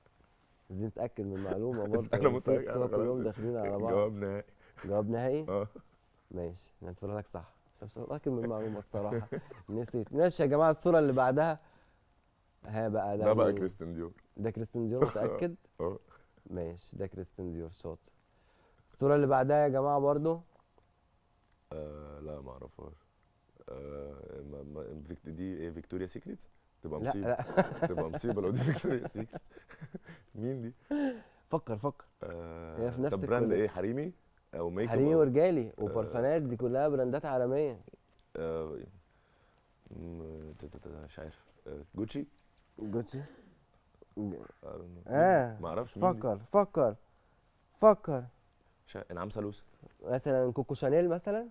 عايزين نتاكد من المعلومة برضه. انا متاكد. انا كلهم داخلين على بعض. جواب نهائي. جواب نهائي؟ اه ماشي، نعتبرها لك صح عشان مش متاكد من المعلومة الصراحة. نسيت. ماشي يا جماعة، الصورة اللي بعدها ها بقى، ده بقى كريستيان ديور. ده كريستيان ديور متاكد؟ اه ماشي، ده كريستيان ديور شاطر. الصورة اللي بعدها يا جماعة برضو لا ما اعرفهاش. دي ايه؟ فيكتوريا سيكريت؟ تبقى مصيبة. لا. تبقى مصيبة لو دي فيكتوريا سيكريت. مين دي؟ فكر فكر. هي في نفس طب brand ايه؟ حريمي او make up؟ حريمي ورجالي وبرفانات، دي كلها براندات عالمية. مش عارف. جوتشي؟ جوتشي؟ ما اعرفش مين. فكر فكر فكر. انعام سالوسة مثلا، كوكو شانيل مثلا،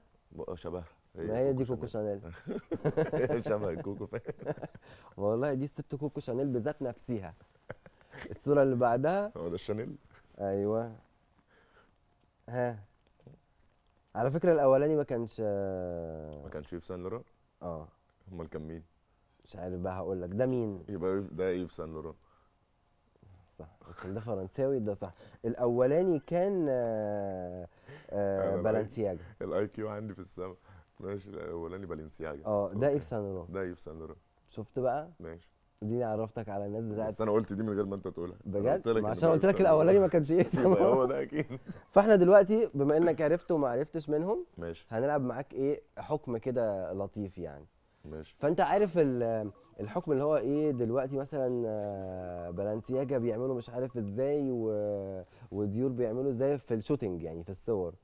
شبهها. ما هي دي كوكو شانيل. شبه كوكو فعلا والله، دي الست كوكو شانيل بذات نفسها. الصورة اللي بعدها هو ده الشانيل. ايوه. ها على فكرة الاولاني ما كانش يف سان لوران. اه امال كان مين؟ مش عارف بقى، هقول لك ده مين. يبقى ده يف سان لوران صح، عشان ده فرنساوي ده صح. الاولاني كان بالنسياجا. ال IQ عندي في السما. ماشي، الاولاني بالنسياجا. اه ده ايف سان لوران. ده ايف سان لوران. شفت بقى؟ ماشي، دي عرفتك على الناس بتاعت. بس انا قلت دي من غير ما انت تقولها بجد، عشان قلت لك الاولاني ما كانش ايف سان لوران. هو ده اكيد. فاحنا دلوقتي بما انك عرفت وما عرفتش منهم، ماشي، هنلعب معاك ايه حكم كده لطيف يعني. ماشي. فانت عارف الحكم اللي هو ايه دلوقتي، مثلا بالنسياجا بيعملوا مش عارف ازاي، وديور بيعملوا ازاي في ال shooting، يعني في الصور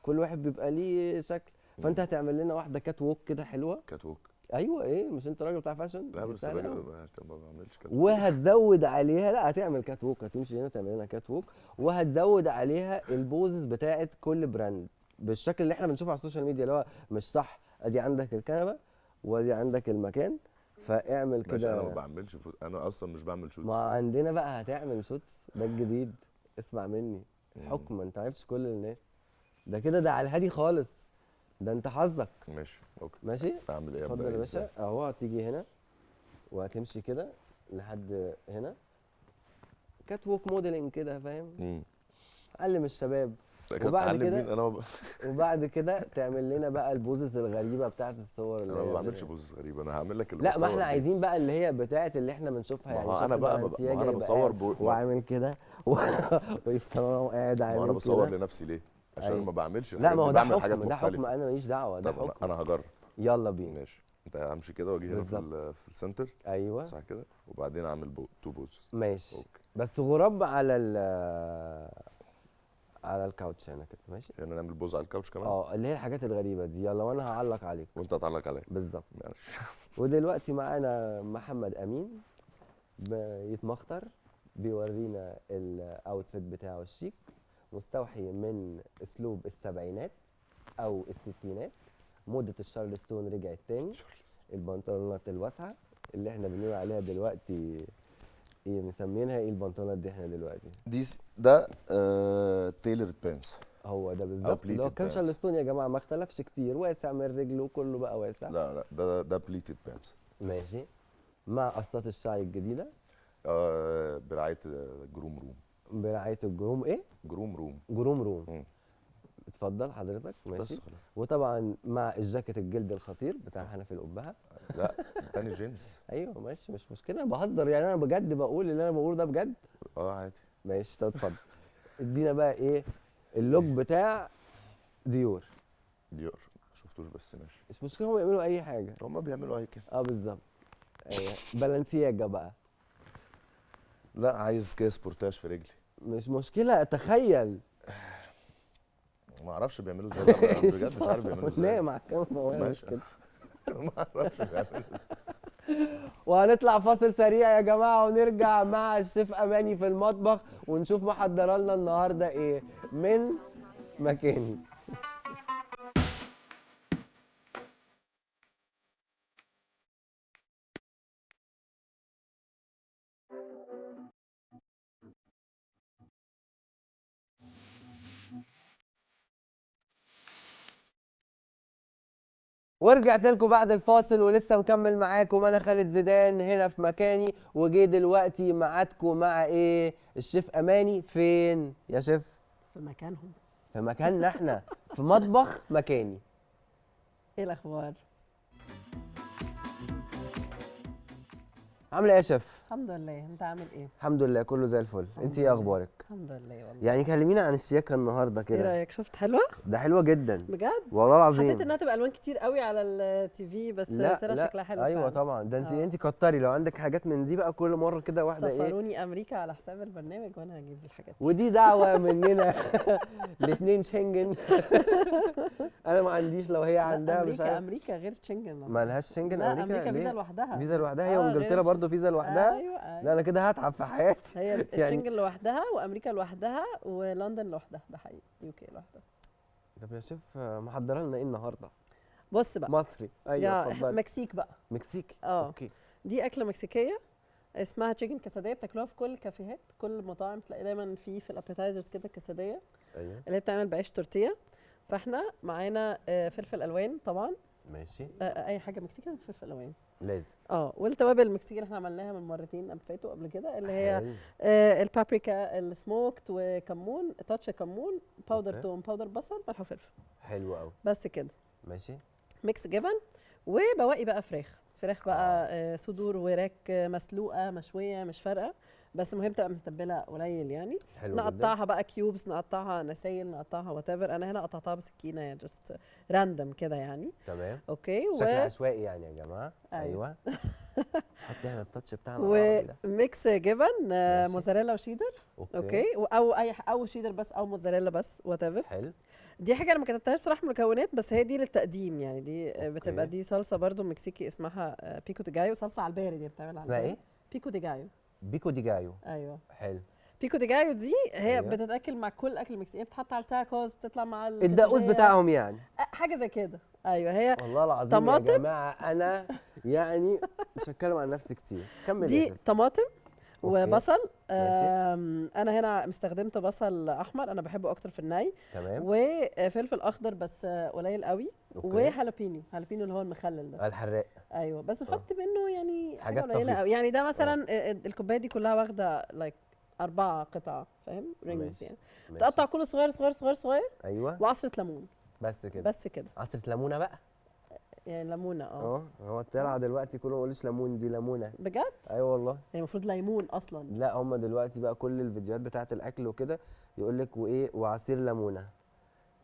كل واحد بيبقى ليه شكل. فانت هتعمل لنا واحدة catwalk كده حلوة. catwalk؟ ايوه. ايه مش انت راجل بتاع fashion؟ لا بس راجل ما بعملش catwalk. وهتزود عليها، لا هتعمل catwalk، هتمشي هنا تعمل لنا catwalk، وهتزود عليها ال poses بتاعت كل brand بالشكل اللي احنا بنشوفه على ال social media، اللي هو مش صح. ادي عندك الكنبة وادي عندك المكان، فاعمل كده. انا ما بعملش انا اصلا مش بعمل shoots. ما عندنا بقى هتعمل shoots، ده الجديد. اسمع مني حكم، انت ما عرفتش كل الناس ده كده، ده على الهادي خالص، ده انت حظك. ماشي okay ماشي. اعمل ايه؟ اتفضل يا باشا. اهو هتيجي هنا وهتمشي كده لحد هنا، catwalk modeling كده، فاهم؟ علم الشباب. وبعد كده وبعد كده تعمل لنا بقى ال poses الغريبة بتاعت الصور. اللي انا ما بعملش poses غريبة، انا هعمل لك اللي لا ما احنا عايزين بقى اللي هي بتاعت اللي احنا بنشوفها يعني. ما انا بقى ما انا بصور وعامل كده وقاعد عامل كده. ما انا بصور لنفسي ليه؟ عشان ما بعملش. لا ما هو ده حكم، ده حكم، انا ماليش دعوه، ده حكم. انا هجرب. يلا بينا. ماشي، انت همشي كده واجي هنا في ال center. ايوه صح كده، وبعدين اعمل two pose. ماشي okay. بس غراب على على ال couch هنا كده. ماشي، هنا نعمل pose على ال couch كمان. اه اللي هي الحاجات الغريبة دي. يلا وانا هعلق عليك وانت هتعلق عليا. بالظبط. ماشي. ودلوقتي معانا محمد امين بيتمخطر، بيورينا ال outfit بتاعه الشيك، مستوحي من اسلوب السبعينات او الستينات. موضة الشارلستون رجعت تاني، البنطلونات الواسعة اللي احنا بنقول عليها دلوقتي ايه، مسمينها ايه البنطلونات دي احنا دلوقتي؟ دي ده tailored pants. هو ده بالظبط اللي هو كان شارلستون يا جماعة، ما اختلفش كتير، واسع من رجله وكله بقى واسع. لا لا ده pleated pants. ماشي، مع قصات الشعر الجديدة برعاية جروم روم. برعاية الجروم ايه؟ جروم روم. جروم روم. اتفضل حضرتك. ماشي. وطبعا مع الجاكيت الجلد الخطير بتاع حنفي القبهه. لا تاني جينز. ايوه ماشي، مش مشكلة، انا بهزر يعني، انا بجد بقول اللي انا بقوله ده بجد. اه عادي. ماشي، طب اتفضل ادينا بقى ايه ال look بتاع ديور. ديور ما شفتوش بس ماشي، مش مشكلة، هم بيعملوا اي حاجة. هم بيعملوا اي كده. اه بالظبط. ايوه بالنسياجا بقى. لا عايز كده سبورتاج في رجلي. مش مشكلة، اتخيل. ما اعرفش بيعملوا ازاي بجد، مش عارف بيعملوا ازاي. نايم على الكنبة وانا كده. ما اعرفش بيعملوا ازاي. وهنطلع فاصل سريع يا جماعة ونرجع مع الشيف اماني في المطبخ ونشوف محضرة لنا النهارده ايه من مكاني. ورجعت لكم بعد الفاصل ولسه مكمل معاكم انا خالد زيدان هنا في مكاني، وجي دلوقتي معادكم مع ايه؟ الشيف اماني. فين يا شيف؟ في مكانهم، في مكاننا احنا في مطبخ مكاني. ايه الاخبار؟ عامله ايه يا شيف؟ الحمد لله، انت عامل ايه؟ الحمد لله كله زي الفل. انت ايه اخبارك؟ الحمد لله والله. يعني كلمينا عن الشياكه النهارده كده. ايه رايك؟ شفت حلوة؟ ده حلوة جدا بجد والله العظيم. حسيت انها تبقى الوان كتير قوي على ال TV، بس طلع شكلها حلو. ايوه طبعا، ده انت انت كتري لو عندك حاجات من دي بقى كل مرة كده واحدة. ايه سفروني امريكا على حساب البرنامج وانا هجيب الحاجات دي. ودي دعوه مننا الاثنين شنجن. انا ما عنديش، لو هي عندها امريكا. مش عارف. امريكا غير شنجن، ما لهاش شنجن. امريكا امريكا فيزا لوحدها، فيزا لوحدها هي، وانجلترا برضه فيزا لوحدها. أيوة. لا انا كده هتعب في حياتي. هي الشنجن لوحدها وامريكا لوحدها ولندن لوحدها، ده حقيقي، UK لوحدها. طب يا شيف محضرة لنا ايه النهارده؟ بص بقى، مصري. ايوه اتفضلي. مكسيك بقى. مكسيكي، okay. دي اكله مكسيكيه اسمها chicken quesadilla، بتاكلوها في كل الكافيهات، كل المطاعم تلاقي دايما في ال appetizers كده quesadilla. ايوه، اللي هي بتعمل بعيش تورتيه. فاحنا معانا فلفل الوان طبعا، ماشي، اي حاجة مكسيكي لازم فلفل الوان، لازم. والتوابل المكسيكيه اللي احنا عملناها من مرتين قبل فاتوا قبل كده، اللي هي البابريكا ال smoked وكمون، touch كمون، powder توم، powder بصل، ملح وفلفل. حلو قوي. بس كده ماشي. mix جبن وبواقي بقى فراخ بقى، صدور وراك، مسلوقة مشوية مش فارقه، بس المهم تبقى متبله قليل يعني. حلو. نقطعها بقى cubes، نقطعها نسايل، نقطعها whatever. انا هنا قطعتها بسكينة يعني just random كده يعني. تمام okay. شكل عشوائي يعني يا جماعة. ايوه. حط احنا ال touch بتاعنا و mix جبن، موزاريلا وشيدر. okay. او اي او شيدر بس او موزاريلا بس whatever. حلو. دي حاجة انا ما كتبتهاش بصراحة مكونات، بس هي دي للتقديم يعني. دي بتبقى دي صلصه برده مكسيكي اسمها pico de gallo، صلصه على البارد يعني، بتعمل على اسمها ايه؟ pico de gallo. pico de gallo. ايوه حلو. pico de gallo دي هي بتتاكل مع كل اكل مكسيكي، بتتحط على التاكوز، بتطلع مع الدقوس بتاعهم يعني، حاجة زي كده. ايوه هي والله العظيم طماطم يا جماعة. انا يعني مش هتكلم عن نفسي كتير، كمل. دي طماطم وبصل. انا هنا استخدمت بصل احمر، انا بحبه اكتر في الني. تمام. وفلفل اخضر بس قليل قوي. وهالوبينيو، هالوبينيو اللي هو المخلل ده الحراق. ايوه بس بنحط منه يعني حاجة قليله قوي يعني. ده مثلا الكوباية دي كلها واخده like 4 قطع، فاهم؟ rings يعني. تقطع كله صغير صغير صغير صغير. ايوه. وعصره ليمون بس كده. بس كده عصره ليمونه بقى يعني، ليمونه. هو طلع دلوقتي كله ما يقولش ليمون، دي ليمونه بجد؟ ايوه والله. هي المفروض ليمون اصلا. لا هم دلوقتي بقى كل الفيديوهات بتاعه الاكل وكده يقول لك وايه وعصير ليمونه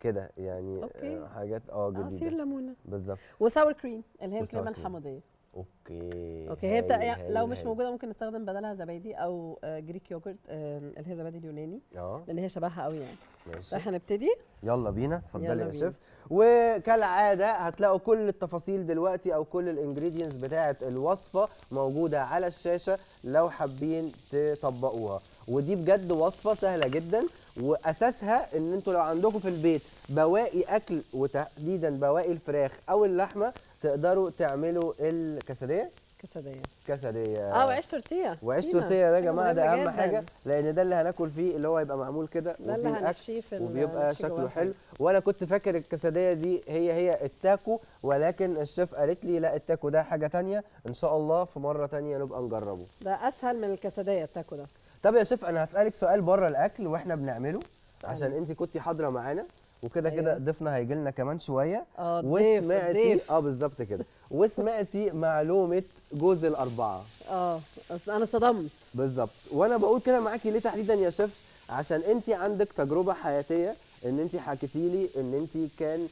كده يعني. okay. حاجات جديدة. عصير ليمونه بالظبط. و sour cream اللي هي الكريمة الحمضيه. okay okay. هي لو مش موجودة ممكن نستخدم بدلها زبادي او Greek yogurt، اللي هي زبادي اليوناني، لان هي شبهها قوي يعني. ماشي. فاحنا هنبتدي. يلا بينا، اتفضلي يا شيف. وكالعادة هتلاقوا كل التفاصيل دلوقتي او كل ال ingredients بتاعه الوصفة موجودة على الشاشة لو حابين تطبقوها. ودي بجد وصفه سهلة جدا، واساسها ان انتوا لو عندكم في البيت بواقي اكل، وتحديدا بواقي الفراخ او اللحمة، تقدروا تعملوا الكسديه. كسديه. وعيش تورتيه. وعيش تورتيه ده يا جماعة، ده اهم حاجة، لان ده اللي هناكل فيه، اللي هو هيبقى معمول كده وفيه الاكل وبيبقى شكله حلو. وانا كنت فاكر الكسديه دي هي التاكو، ولكن الشيف قالت لي لا، التاكو ده حاجة ثانية، ان شاء الله في مرة ثانية نبقى نجربه. ده اسهل من الكسديه التاكو ده. طب يا شيف انا هسالك سؤال بره الاكل واحنا بنعمله، عشان انت كنتي حاضره معانا وكده. أيوة. كده ضيفنا هيجي لنا كمان شوية. وسمعتي بالظبط كده. وسمعتي معلومة جوز الاربعة. اصل انا صدمت بالظبط. وانا بقول كده معاكي ليه تحديدا يا شيف؟ عشان انت عندك تجربه حياتيه، ان انت حكيتي لي ان انت كان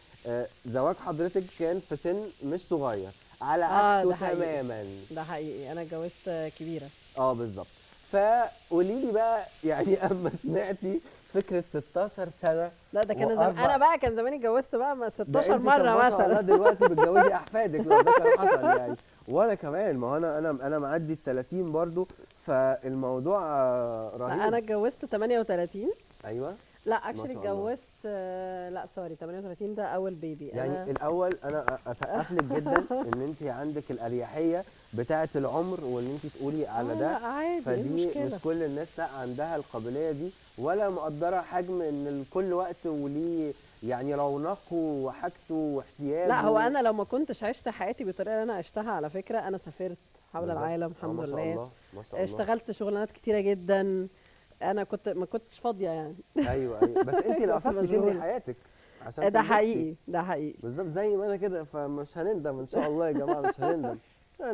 زواج حضرتك كان في سن مش صغير، على عكسه تماما. ده حقيقي، انا اتجوزت كبيرة. بالظبط. فقولي لي بقى يعني اما سمعتي فكرة 16 سنة. لا ده كان زمان، انا بقى كان زماني اتجوزت بقى 16 مرة مثلا. لا دلوقتي بتجوزي احفادك لو ده كان حصل يعني. وانا كمان، ما هو انا معدي ال 30 برضو، فالموضوع رهيب. انا اتجوزت 38. ايوه. لا actually اتجوزت، لا sorry 38 ده اول baby. يعني أنا الاول انا اسقف لك جدا ان انت عندك الاريحيه بتاعه العمر وان انت تقولي على ده. لا عادي، فدي مش كل الناس لا عندها القابلية دي ولا مقدره حجم ان كل وقت وليه يعني رونقه وحاجته واحتياجه. لا هو انا لو ما كنتش عشت حياتي بالطريقة اللي انا عشتها، على فكرة انا سافرت حول العالم الحمد لله، ما شاء الله، اشتغلت شغلانات كتيرة جدا، انا كنت ما كنتش فاضية يعني. ايوه ايوه، بس انت اللي قصدتي تبني حياتك عشان ده حقيقي، ده حقيقي بالظبط زي ما انا كده، فمش هنندم ان شاء الله يا جماعة، مش هنندم،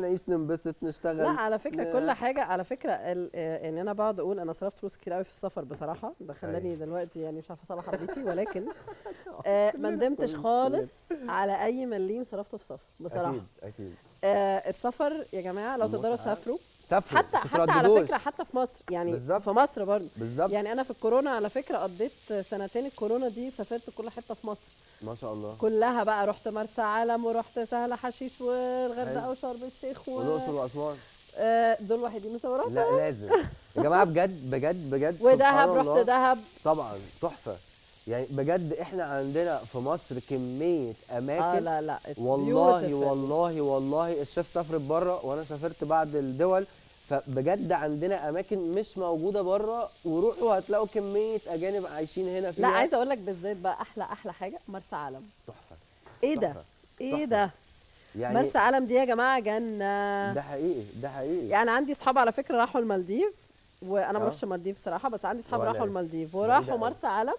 نعيش ننبسط نشتغل. لا على فكرة كل حاجة على فكرة يعني انا بقعد اقول انا صرفت فلوس كتير قوي في السفر بصراحة، ده خلاني أيوة. دلوقتي يعني مش عارفه اصلح عربيتي، ولكن ما ندمتش خالص على اي مليم صرفته في سفر بصراحة. اكيد اكيد. السفر يا جماعة لو تقدروا سافروا، سافروا حتى على فكرة حتى في مصر يعني بالزبط. في مصر برضه بالظبط. يعني انا في الكورونا على فكرة قضيت سنتين الكورونا دي، سافرت كل حتة في مصر ما شاء الله كلها بقى، رحت مرسى علم ورحت سهل حشيش والغردقه وشرم الشيخ والاقصر واسوان. دول وحيدين مصورات. لا لازم يا جماعة بجد بجد بجد. ودهب، رحت دهب طبعا تحفة يعني بجد. احنا عندنا في مصر كمية اماكن لا لا والله والله والله. الشيف سافرت بره وانا سافرت بعد الدول، فبجد عندنا اماكن مش موجودة بره، وروحوا هتلاقوا كمية اجانب عايشين هنا فيها. لا عايزه اقول لك بالذات بقى احلى احلى حاجة مرسى علم، تحفة. ايه ده ايه ده يعني مرسى علم دي يا جماعة جنة. ده حقيقي ده حقيقي. يعني عندي اصحاب على فكرة راحوا المالديف، وانا ما رحتش المالديف بصراحة، بس عندي اصحاب راحوا المالديف وراحوا مرسى علم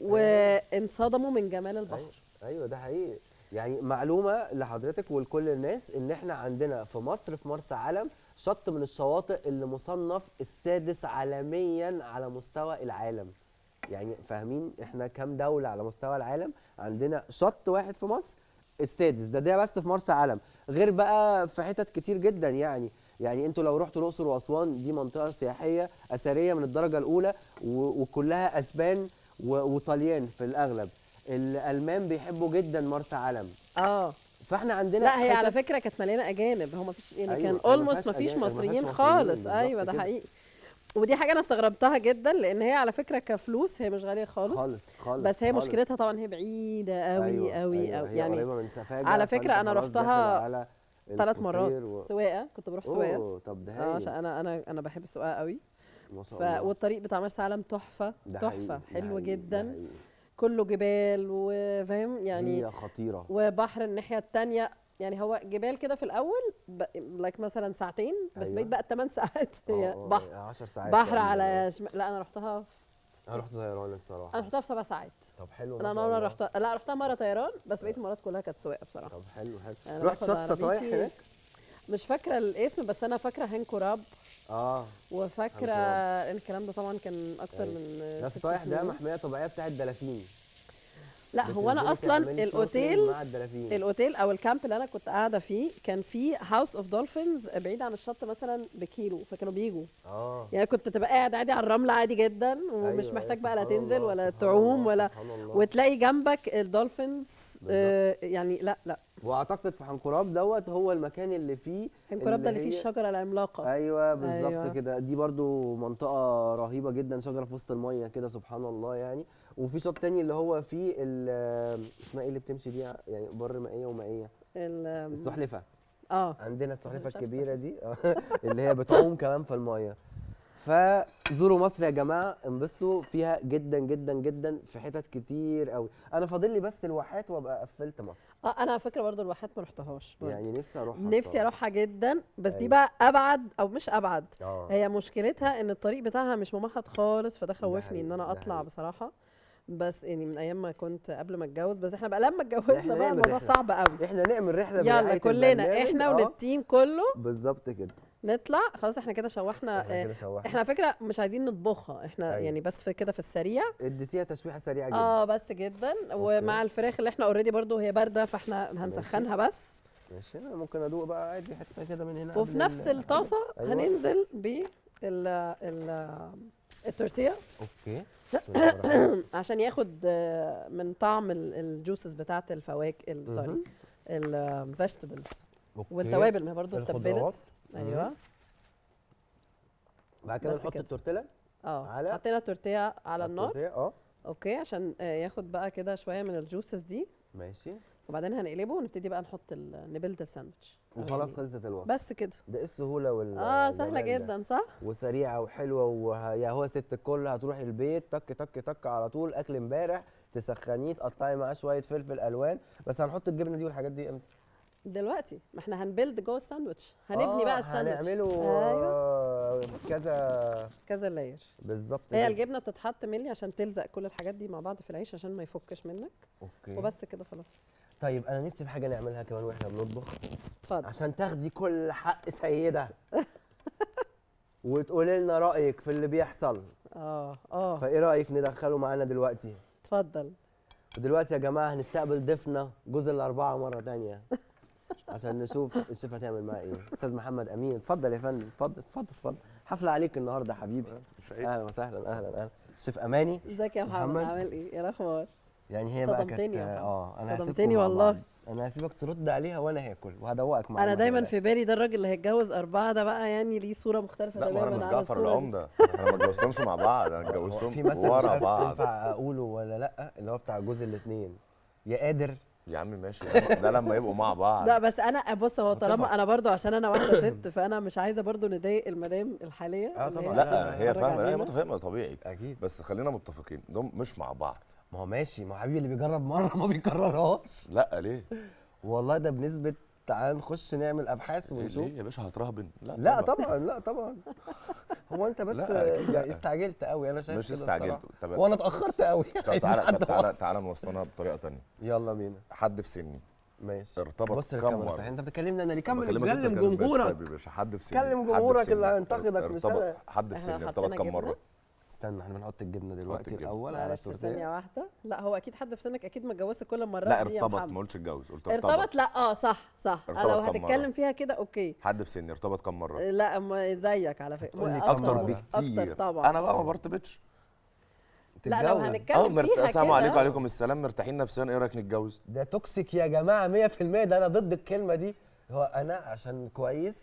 وانصدموا من جمال البحر. ايوه ده حقيقي. يعني معلومة لحضرتك ولكل الناس ان احنا عندنا في مصر في مرسى علم شط من الشواطئ اللي مصنف السادس عالميا على مستوى العالم. يعني فاهمين احنا كام دولة على مستوى العالم؟ عندنا شط واحد في مصر السادس، ده بس في مرسى علم، غير بقى في حتت كتير جدا. يعني انتوا لو رحتوا الاقصر واسوان دي منطقة سياحية اثرية من الدرجة الاولى، وكلها اسبان وطليان في الاغلب. الالمان بيحبوا جدا مرسى علم. فاحنا عندنا لا هي على فكرة كانت مليانة اجانب، هو ما فيش يعني. أيوة كان almost ما فيش مصريين خالص. ايوه ده حقيقي، ودي حاجة انا استغربتها جدا، لان هي على فكرة كفلوس هي مش غالية خالص خالص خالص، بس هي خالص. مشكلتها طبعا هي بعيدة قوي. أيوة قوي أيوة قوي هي يعني قريبه من سفاجه. على فكرة انا رحتها 3 مرات سواقة، كنت بروح سواقة. طب ده هايل، عشان انا بحب السواقة قوي ما شاء الله. والطريق بتاع مرسى علم تحفة تحفة، حلو جدا، كله جبال وفاهم يعني، هي خطيرة، وبحر الناحية الثانية. يعني هو جبال كده في الاول like مثلا ساعتين بس. أيوة. بقيت بقى 8 ساعات هي بحر، 10 ساعات بحر على لا انا رحتها انا رحت طيران الصراحة، انا رحتها في 7 ساعات. طب حلو. انا مرة رحتها، لا رحتها مرة طيران، بس بقيت المرات كلها كانت سواقة بصراحة. طب حلو حلو. رحت شط سطايح هناك؟ مش فاكره الاسم، بس انا فاكره هنكوراب. وفاكره الكلام ده طبعا كان اكتر من ده. سطايح ده محمية طبيعية بتاعت دلافين. لا هو انا اصلا الاوتيل، الاوتيل او ال camp اللي انا كنت قاعدة فيه كان فيه house of dolphins بعيد عن الشط مثلا بكيلو، فكانوا بيجوا. يعني كنت تبقى قاعد عادي على الرملة عادي جدا، ومش أيوة محتاج بقى لا تنزل ولا تعوم ولا، وتلاقي جنبك ال dolphins. يعني لا لا. واعتقد في حنكوراب دوت هو المكان اللي فيه حنكوراب ده اللي فيه الشجرة العملاقة. ايوه بالظبط. أيوة. كده دي برضو منطقة رهيبة جدا، شجرة في وسط المية كده سبحان الله يعني. وفي شط تاني اللي هو فيه اسمها ايه اللي بتمشي دي يعني بر مائية ومائيه، السلحفه. عندنا السلحفه الكبيرة دي اللي هي بتعوم كمان في المية. فزوروا مصر يا جماعة، انبسطوا فيها جدا جدا جدا في حتت كتير قوي. انا فاضل لي بس الواحات وابقى قفلت مصر. انا على فكرة برضو الواحات ما رحتهاش برضو. يعني نفسي اروحها، نفسي اروحها جدا، بس أيوة. دي بقى ابعد او مش ابعد. هي مشكلتها ان الطريق بتاعها مش ممهد خالص، فده خوفني ان انا اطلع بصراحة. بس يعني من ايام ما كنت قبل ما اتجوز، بس احنا بقى لما اتجوزنا بقى الموضوع صعب قوي. احنا نعمل رحله، يلا كلنا احنا وال team كله بالظبط كده نطلع. خلاص احنا كده شوحنا. احنا فكرة مش عايزين نطبخها احنا. أيوة. يعني بس في كده في السريع اديتيها تشويحه سريعة جدا. بس جدا. ومع الفراخ اللي احنا already برضو هي باردة، فاحنا هنسخنها بس. ماشي. انا ممكن ادوق بقى عادي حتة كده من هنا. وفي نفس الطاسه. أيوة. هننزل ب التورتيه. okay. عشان ياخد من طعم ال juices بتاعه الفواكه، sorry ال vegetables والتوابل، ما هي برضه اتبلت. ايوه. بعد كده نحط التورتيلا. على حطينا التورتيه على النار. التورتيه okay، عشان ياخد بقى كده شوية من ال juices دي. ماشي. وبعدين هنقلبه ونبتدي بقى نحط ن build الساندوتش وخلاص خلصت الوصفة. بس كده. ده ايه السهولة وال سهلة جدا صح؟ وسريعة وحلوه، ويا هو ست الكل هتروحي البيت تك تك تك على طول، اكل امبارح تسخنيه تقطعي معاه شوية فلفل الوان. بس هنحط الجبنة دي والحاجات دي امتى؟ دلوقتي ما احنا هن build جوه الساندوتش، هنبني بقى الساندوتش، هنعمله. أيوة. كذا كذا layer بالظبط. هي الجبنة بتتحط ملي عشان تلزق كل الحاجات دي مع بعض في العيش عشان ما يفكش منك. okay وبس كده خلاص. طيب انا نفسي في حاجة نعملها كمان واحنا بنطبخ. اتفضل. عشان تاخدي كل حق سيده وتقولي لنا رايك في اللي بيحصل. فايه رايك ندخله معانا دلوقتي؟ اتفضل. ودلوقتي يا جماعة هنستقبل ضيفنا جوز الاربعة مرة ثانية عشان نشوف الشيف هتعمل معاه ايه. استاذ محمد امين، اتفضل يا فندم، اتفضل اتفضل اتفضل. حفلة عليك النهارده حبيبي. اهلا وسهلا. اهلا اهلا. شيف اماني، ازيك يا محمد؟ عامل ايه؟ ايه الاخبار؟ يعني هي بقى كانت انا صدمتني والله. انا هسيبك ترد عليها وانا هاكل وهدوقك معاها. انا دايما في بالي ده الراجل اللي هيتجوز 4 ده بقى يعني ليه صوره مختلفة تماما. لا ما انا مش جعفر العمدة، انا ما اتجوزتهمش مع بعض، انا اتجوزتهم ورا بعض. ينفع اقوله ولا لا؟ اللي هو بتاع جوز الاثنين يا قادر يا عم ماشي، ده لما يبقوا مع بعض. لا بس انا بص، هو طالما انا برضو عشان انا واحدة ست فانا مش عايزه برضو نضايق المدام الحالية. طبعا. لا هي فاهمه، لا هي متفاهمه طبيعي اكيد، بس خلينا متفقين دول مش مع بعض. ما هو ماشي، ما هو حبيبي اللي بيجرب مرة ما بيكررهاش. لا ليه؟ والله ده بنسبة، تعال نخش نعمل ابحاث ونشوف. ليه يا باشا هترهبن؟ لا لا طبعا، لا طبعا. هو انت بس يعني استعجلت قوي. انا شايف مش استعجلت وانا اتاخرت قوي. طب تعالى تعالى تعالى نوصلها بطريقة ثانية. يلا بينا. حد في سني ماشي ارتبط كم مرة؟ انت بتكلمني انا ليه؟ كمل، كلم جمهورك. طيب يا باشا، حد في سني كلم جمهورك اللي هينتقدك مش انا. حد في سني ارتبط كم مرة؟ استنى، احنا بنحط الجبنة دلوقتي الاول على التورتيه. ثانية واحدة. لا هو اكيد حد في سنك اكيد ما اتجوزش كل المرات لا دي يا ارتبط، محمد. ما قلتش اتجوز، قلت ارتبط. ارتبط؟ لا صح صح. لو هتتكلم فيها كده okay. حد في سني ارتبط كم مرة؟ لا ما زيك على فكرة، اكتر بكتير. اكتر طبعا. انا بقى ما برتبطش. لا لو هنتكلم فيها كده. السلام عليكم. وعليكم السلام، مرتاحين نفسيا، ايه رايك نتجوز؟ ده toxic يا جماعة 100%. ده انا ضد الكلمة دي. هو انا عشان كويس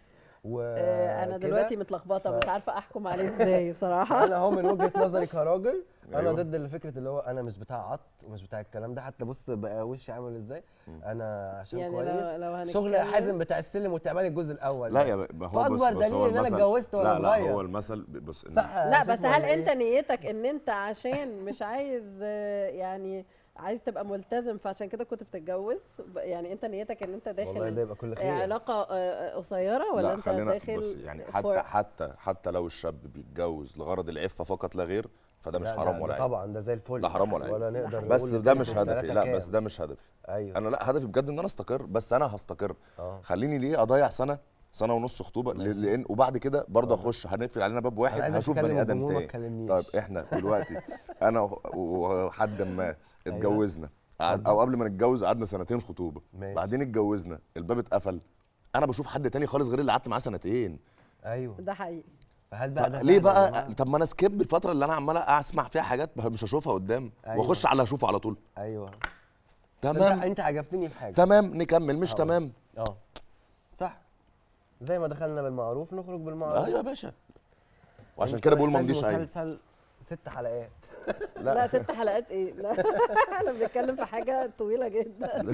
انا دلوقتي متلخبطه مش عارفه احكم عليه ازاي بصراحة. انا هو من وجهه نظري كراجل انا ضد الفكرة اللي هو انا مش بتاع عط ومش بتاع الكلام ده. حتى بص بقى وشي عامل ازاي. انا عشان يعني كويس. لو شغل حازم بتاع السلم والتعبان الجزء الاول. لا يا هو اكبر دليل ان انا اتجوزت وانا صغير. لا هو المثل بص. لا بس هل انت نيتك ان انت عشان مش عايز يعني عايز تبقى ملتزم فعشان كده كنت بتتجوز؟ يعني انت نيتك ان انت داخل والله ده يبقى كل خير علاقة قصيرة، ولا لا انت داخل؟ بص يعني حتى حتى لو الشاب بيتجوز لغرض العفة فقط لا غير، فده مش حرام ولا عيب. طبعا ده زي الفل، لا حرام ولا عيب ولا نقدر بس ده مش هدفي. لا بس ده مش هدفي. ايوه انا لا هدفي بجد ان انا استقر، بس انا هستقر. خليني ليه اضيع سنة سنة ونص خطوبه؟ لان وبعد كده برضه اخش هنقفل علينا باب واحد، هشوف بني ادم تاني. طيب احنا دلوقتي انا وحد ما اتجوزنا، او قبل ما نتجوز قعدنا سنتين خطوبه، بعدين اتجوزنا، الباب اتقفل، انا بشوف حد تاني خالص غير اللي قعدت معاه سنتين. ايوه ده حقيقي. فهل بقى ده ليه بقى؟ طب ما انا skip الفترة اللي انا عمال اسمع فيها حاجات مش هشوفها قدام. أيوة. واخش على اشوفه على طول. ايوه تمام. انت عجبتني في حاجة. تمام نكمل، مش تمام. صح، زي ما دخلنا بالمعروف نخرج بالمعروف. ايوه يا باشا، وعشان كده بقول ما مضيش عيب. مسلسل 6 حلقات. لا 6 حلقات ايه؟ لا احنا بنتكلم في حاجة طويلة جدا.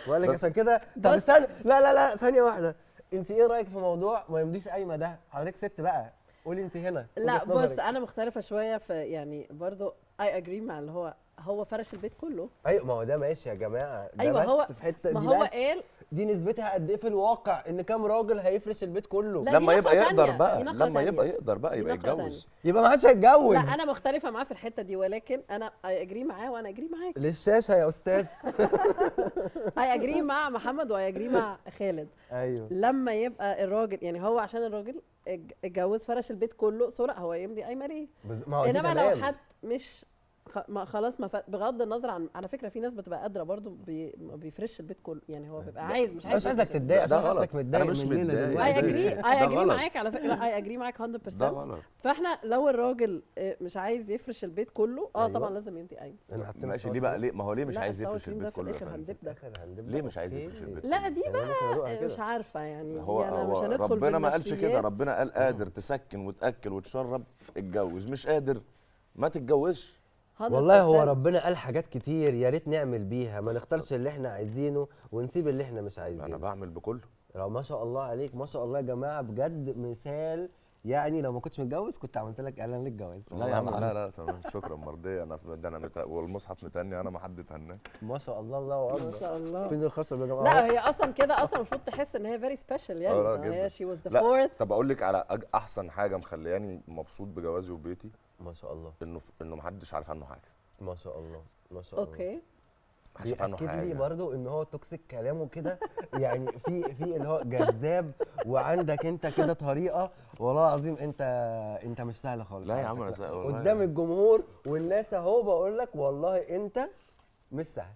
بقول لك عشان كده. طب استنى، لا لا لا ثانية واحدة، انت ايه رايك في موضوع ما يمضيش قايمة ده؟ حضرتك ست بقى، قولي انت هنا. لا بص انا مختلفة شوية في يعني برضو I agree مع اللي هو فرش البيت كله. ايوه ما هو ده ماشي يا جماعة، ده ايوه بس هو في حتة ما دي هو بس. قال دي نسبتها قد ايه في الواقع ان كام راجل هيفرش البيت كله؟ لما يبقى يقدر بقى، لما يبقى يقدر بقى يبقى يتجوز، يبقى ما حدش هيتجوز. لا انا مختلفة معاه في الحتة دي، ولكن انا I agree معاه وانا agree معاك. للشاشه يا استاذ. I agree مع محمد و I agree مع خالد. ايوه لما يبقى الراجل يعني هو عشان الراجل اتجوز فرش البيت كله، so لا هو يمضي قايمة ليه؟ ما هو انما لو حد مش ما خلاص، ما بغض النظر عن، على فكرة في ناس بتبقى قادرة برضو بيفرش البيت كله، يعني هو بيبقى عايز، مش عايز. مش عايزك تتضايق عشان حاسسك متضايق مننا دلوقتي. I agree، I agree معاك على فكرة، I agree معاك 100%. فاحنا لو الراجل مش عايز يفرش البيت كله، طبعا لازم يمضي قايمة. ماشي، ليه بقى؟ ليه؟ ما هو ليه مش عايز يفرش البيت كله؟ ليه مش عايز يفرش البيت؟ لا دي بقى مش عارفه يعني، هو انا مش هندخل في ربنا ما قالش كده. ربنا قال قادر تسكن وتاكل وتشرب اتجوز، مش قادر ما تتجوزش. والله هو ربنا قال حاجات كتير يا ريت نعمل بيها، ما نختارش اللي احنا عايزينه ونسيب اللي احنا مش عايزينه. انا بعمل بكله. ما شاء الله عليك، ما شاء الله يا جماعة، بجد مثال. يعني لو ما كنتش متجوز كنت عملت لك اعلان للجواز. لا يا عم، لا لا تمام، شكرا مرضية. انا ده انا والمصحف متهني، انا ما حد اتهنى. ما شاء الله، الله اكبر، ما شاء الله. فين الخشب يا جماعة؟ لا هي اصلا كده، اصلا المفروض تحس ان هي very special يعني. هي she was the fourth. طب اقول لك على احسن حاجة مخلياني مبسوط بجوازي وبيتي، ما شاء الله، انه ما حدش عارف عنه حاجة. ما شاء الله، ما شاء الله. okay، محدش عنه حاجة. لي برضو ان هو toxic كلامه كده، يعني في اللي هو جذاب، وعندك انت كده طريقه، والله العظيم انت مش سهل خالص. لا يا عم، انا سهل قدام الجمهور والناس اهو، بقول لك والله انت مش سهل.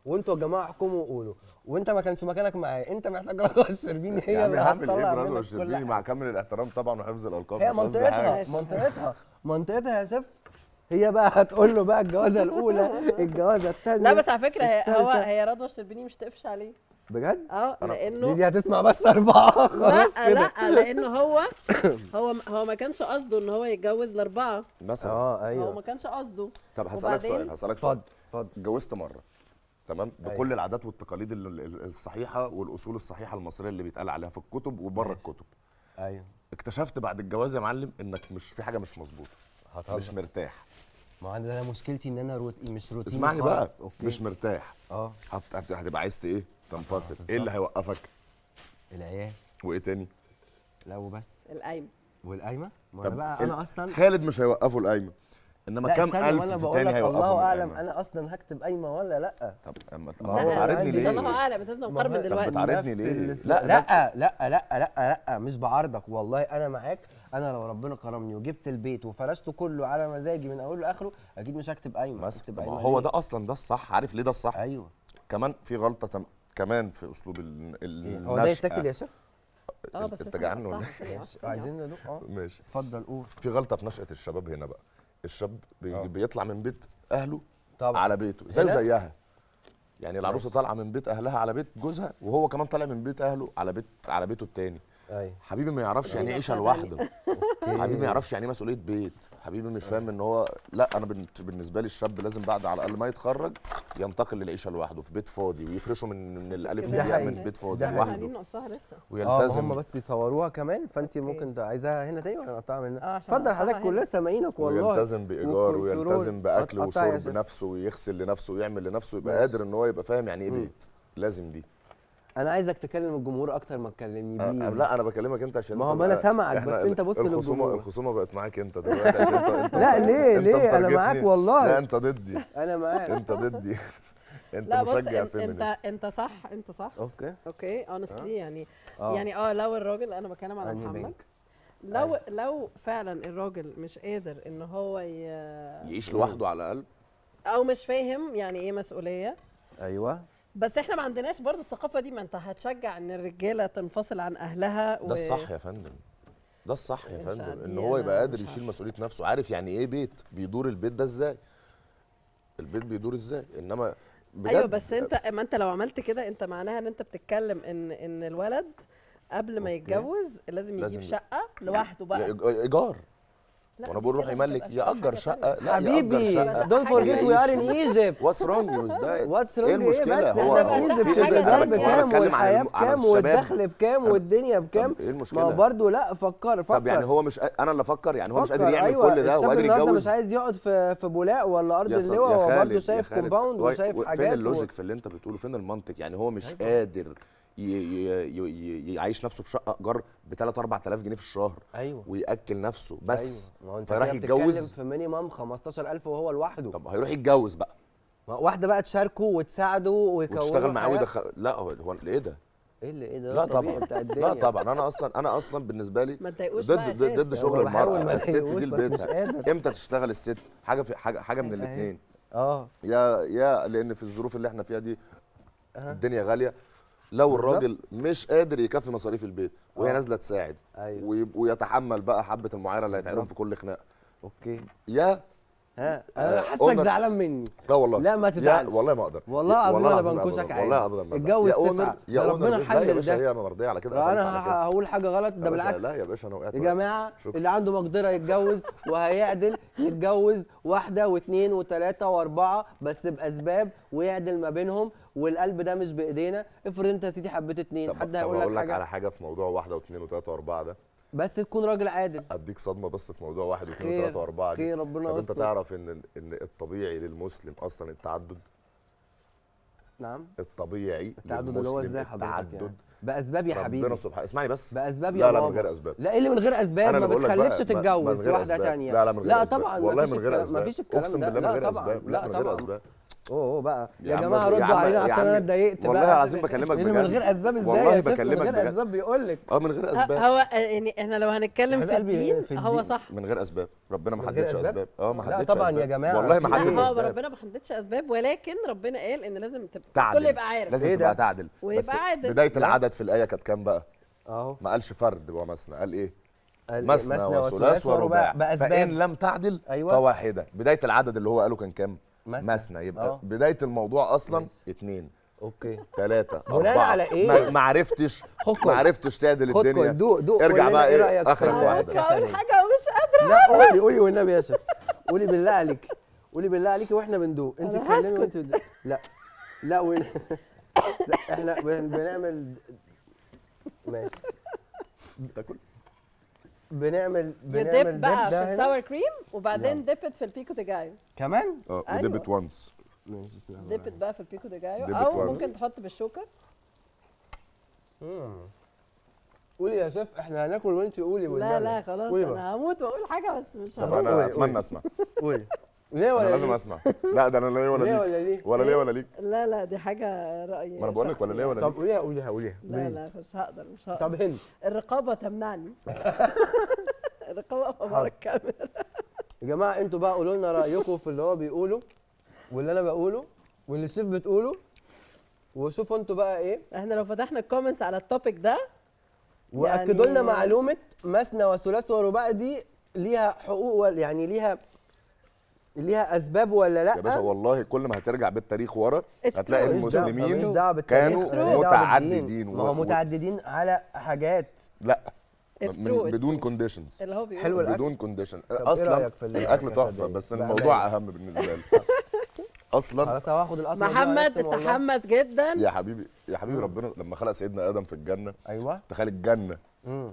وانتوا يا جماعة احكموا وقولوا، وانت ما كانش مكانك معايا، انت محتاج رضوى الشربيني، هي اللي هتطلع منك كل حاجة. مع كامل الاحترام طبعا وحفظ الالقاب، هي منطقتها منطقتها منطقتها يا شيف. هي بقى هتقول له بقى الجوازه الاولى، الجوازه الثانية. لا بس على فكرة هي رضوى الشربيني مش تقفش عليه بجد. لانه دي هتسمع بس 4 خلاص كده. لا لانه هو ما كانش قصده ان هو يتجوز ل4 مثلا. ايوه، هو ما كانش قصده. طب هسالك سؤال، هسالك سؤال. اتفضل. اتجوزت مرة، تمام، بكل العادات والتقاليد الصحيحة والاصول الصحيحة المصرية اللي بيتقال عليها في الكتب وبره الكتب. ايوه. اكتشفت بعد الجواز يا معلم انك مش في حاجة مش مظبوطة، مش مرتاح. ما انا مشكلتي ان انا مش روتيني. اسمعني بقى، okay. مش مرتاح. هتبقى عايز ايه؟ تنفصل. ايه اللي هيوقفك؟ العيال. وايه تاني؟ لا وبس. القايمة. والقايمه؟ ما انا بقى انا اصلا خالد مش هيوقفوا القايمة، انما كام الف تاني هيوقفوا. الله اعلم انا اصلا هكتب قايمة ولا لا. طب اما بتعارضني ليه؟ الله اعلم، انت لازم نقرر من دلوقتي. طب بتعارضني ليه؟ لا لا لا لا لا لا، مش بعارضك والله، انا معاك. انا لو ربنا كرمني وجبت البيت وفرشته كله على مزاجي من اوله لاخره، اكيد مش هكتب قايمة. بس ما هو ده اصلا ده الصح. عارف ليه ده الصح؟ ايوه. كمان في غلطه كمان في اسلوب النشأة. هو ده يتاكل يا شيف؟ بس انت جعان ولا ايه؟ عايزين ندوق. ماشي، اتفضل قول. في غلطه في نشأة الشباب هنا بقى. الشاب بيطلع من بيت اهله طبعا على بيته زيه زيها، يعني العروسة طالعه من بيت اهلها على بيت جوزها، وهو كمان طالع من بيت اهله على بيته التاني. ايوه. حبيبي ما يعرفش يعني ايه عيشه لوحده. حبيبي ما يعرفش يعني ايه مسؤولية بيت. حبيبي مش فاهم ان هو لا، انا بالنسبة لي الشاب لازم بعد على الاقل ما يتخرج ينتقل للعيشه لوحده في بيت فاضي، ويفرشه من الالف للياء من بيت فاضي لوحده. عايزين نقصها لسه. ويلتزم. هم بس بيصوروها كمان، فانت ممكن عايزاها هنا تاني ولا نقطعها من هنا؟ اتفضل حضرتك، كلنا سامعينك والله. ويلتزم بايجار، ويلتزم باكل وشرب نفسه، ويغسل لنفسه ويعمل لنفسه، يبقى قادر ان هو يبقى فاهم يعني ايه بيت. لازم دي. انا عايزك تكلم الجمهور اكتر ما تكلمني بيه. لا انا بكلمك انت عشان ما هو انا سامعك، بس انت بص للجمهور. الخصومة بقت معاك انت دلوقتي عشان انت لا ليه انت ليه انا معاك والله. لا انت ضدي. انا معاك. انت ضدي. انت مشجع feminist. انت صح، انت صح. okay okay honestly يعني يعني لو الراجل، انا بتكلم على محمد، لو فعلا الراجل مش قادر ان هو يعيش لوحده على الاقل، او مش فاهم يعني ايه مسؤولية. ايوه، بس احنا ما عندناش برضو الثقافة دي. ما انت هتشجع ان الرجالة تنفصل عن اهلها ده الصح يا فندم، ده الصح يا فندم، ان هو يبقى قادر يشيل مسؤولية نفسه، عارف يعني ايه بيت، بيدور البيت ده ازاي، البيت بيدور ازاي. انما بجد ايوه، بس انت ما انت لو عملت كده انت معناها ان انت بتتكلم ان الولد قبل ما يتجوز لازم يجيب شقه لوحده بقى، ايجار. وانا بقول روح يملك، ياجر شقه. لا حبيبي don't forget we are in Egypt. what's wrong with that؟ what's wrong؟ ايه المشكلة؟ هو في Egypt الايجار بكام والحياة بكام والدخل بكام والدنيا بكام؟ ايه المشكلة؟ ما برضه لا، فكر. طب يعني هو مش انا اللي افكر؟ يعني هو مش قادر يعمل كل ده وقادر يتجوز؟ مش عايز يقعد في بولاق ولا ارض اللواء، هو برضه شايف compound وشايف حاجات. فين ال logic في اللي انت بتقوله؟ فين المنطق؟ يعني هو مش قادر يعيش نفسه في شقه ايجار ب 3 4000 جنيه في الشهر. ايوه، وياكل نفسه بس. ايوه، فراح يتجوز في minimum 15000 وهو لوحده. طب هيروح يتجوز بقى واحدة بقى تشاركه وتساعده ويكونوا وتشتغل معاه ويدخل. لا هو ايه ده؟ ايه اللي ايه ده؟ لا طبعا، لا طبعا. انا اصلا بالنسبة لي ما تضايقوش ضد شغل المراة. الست دي لبيتها. امتى تشتغل الست؟ حاجة في حاجة من الاثنين. يا لان في الظروف اللي احنا فيها دي الدنيا غالية. لو الراجل مش قادر يكفي مصاريف البيت وهي نازله تساعد، أيوة. ويتحمل بقى حبه المعايره اللي هيتعرض في كل خناقه. okay. يا ها انا حاسسك زعلان مني. لا والله، لا ما تزعلش والله ما اقدر، والله العظيم انا بنكشك عادي، والله ابدا ما اتجوز 9 يا ربنا حلل ده يا باشا. هي مرضية على كده. انا هقول حاجة غلط؟ ده بالعكس. لا يا باشا انا وقعت يا جماعة. اللي عنده مقدره يتجوز وهيعدل يتجوز 1 و2 و3 و4 بس باسباب، ويعدل ما بينهم، والقلب ده مش بايدينا. افرض انت يا سيدي حبيت 2، حد هيقول لك حاجة؟ على حاجة في موضوع 1 و2 و3 و4 ده، بس تكون راجل عادل. اديك صدمة بس في موضوع 1 و2 و3 و4 دي. خير ربنا. طب انت تعرف ان الطبيعي للمسلم اصلا التعدد؟ نعم، الطبيعي التعدد اللي هو ازاي حضرتك يعني؟ باسباب يا حبيبي، ربنا سبحانه. اسمعني بس، باسباب يا لا لا من غير اسباب. لا ايه اللي من غير اسباب؟ ما بتخلفش تتجوز واحدة ثانية. لا لا من غير لا طبعا والله من غير اسباب، ما فيش الكلام ده. اقسم بالله من غير اسباب. لا من غير اسباب. اوه بقى يا جماعة ردوا علينا عشان انا اتضايقت والله العظيم بكلمك بجد. من غير اسباب ازاي؟ والله بكلمك من غير اسباب بيقول لك. من غير اسباب. هو يعني احنا لو هنتكلم في الدين هو صح، من غير اسباب. ربنا ما حددش اسباب. ما حددش. لا طبعا يا جماعة والله ما حددش اسباب. ربنا ما حددش اسباب، ولكن ربنا قال ان لازم تبقى الكل يبقى عارف، لازم تبقى تعدل. بس بداية العدد في الايه كانت كام بقى؟ اهو ما قالش فرد ومثنى، قال ايه؟ مثنى وثلاث ورباع. فان لم تعدل فواحدة. بداية العدد اللي هو قاله كان كام؟ مثنى. يبقى بداية الموضوع اصلا 2، okay، 3، 4. بناء على ايه؟ ما عرفتش، ما عرفتش تعدل الدنيا. دوق دوق، ارجع بقى ايه اخرك واحدة. اقول حاجة ومش قادرة. لا قولي قولي والنبي يا شيخ، قولي بالله عليك، قولي بالله عليكي واحنا بندوق. انت اتكلمي وانت لا لا وين. لا احنا بنعمل ماشي. تاكل بنعمل dip بقى في ال sour cream، وبعدين dip it في ال pico de gallo كمان. و dip it once. dip it بقى في ال pico de gallo، او ممكن تحط بالشوكة. قولي يا شيف احنا هناكل وانت قولي. لا لا خلاص انا هموت واقول حاجة بس مش هقول. طب انا اتمنى اسمع. قولي ليه ولا انا لازم اسمع. لا ده انا ليه ولا ليك، ولا ليه ولا ليك. لا لا دي حاجة رايي. ما انا بقول لك ولا ليه ولا ليك. طب قوليها قوليها قوليها. لا لا مش هقدر، مش هقدر. طب هند الرقابة تمنعني. الرقابة ورا الكاميرا. يا جماعة انتوا بقى قولوا لنا رايكم في اللي هو بيقوله واللي انا بقوله واللي الشيف بتقوله، وشوفوا انتوا بقى ايه. احنا لو فتحنا ال comments على ال topic ده واكدوا لنا معلومة مثنى وثلاث ورباع دي ليها حقوق، يعني ليها اسباب ولا لا؟ يا باشا والله كل ما هترجع بالتاريخ ورا هتلاقي المسلمين كانوا متعددين. ما هو متعددين على حاجات. لا بدون conditions. اللي هو بيقول حلو الاكل بدون condition اصلا. الاكل تحفة، بس الموضوع اهم بالنسبة لي اصلا. خلاص هاخد القطمه. محمد اتحمس جدا يا حبيبي، يا حبيبي. ربنا لما خلق سيدنا ادم في الجنة، ايوه تخيل الجنة،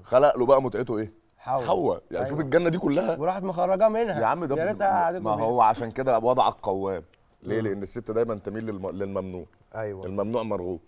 خلق له بقى متعته ايه؟ حواء. يعني أيوة. شوف الجنة دي كلها وراحت مخرجاه منها يا عم. ده يا ريتها قعدت. ما هو عشان كده وضع القوام. ليه؟ لان الست دايما تميل للممنوع. ايوه الممنوع مرغوب.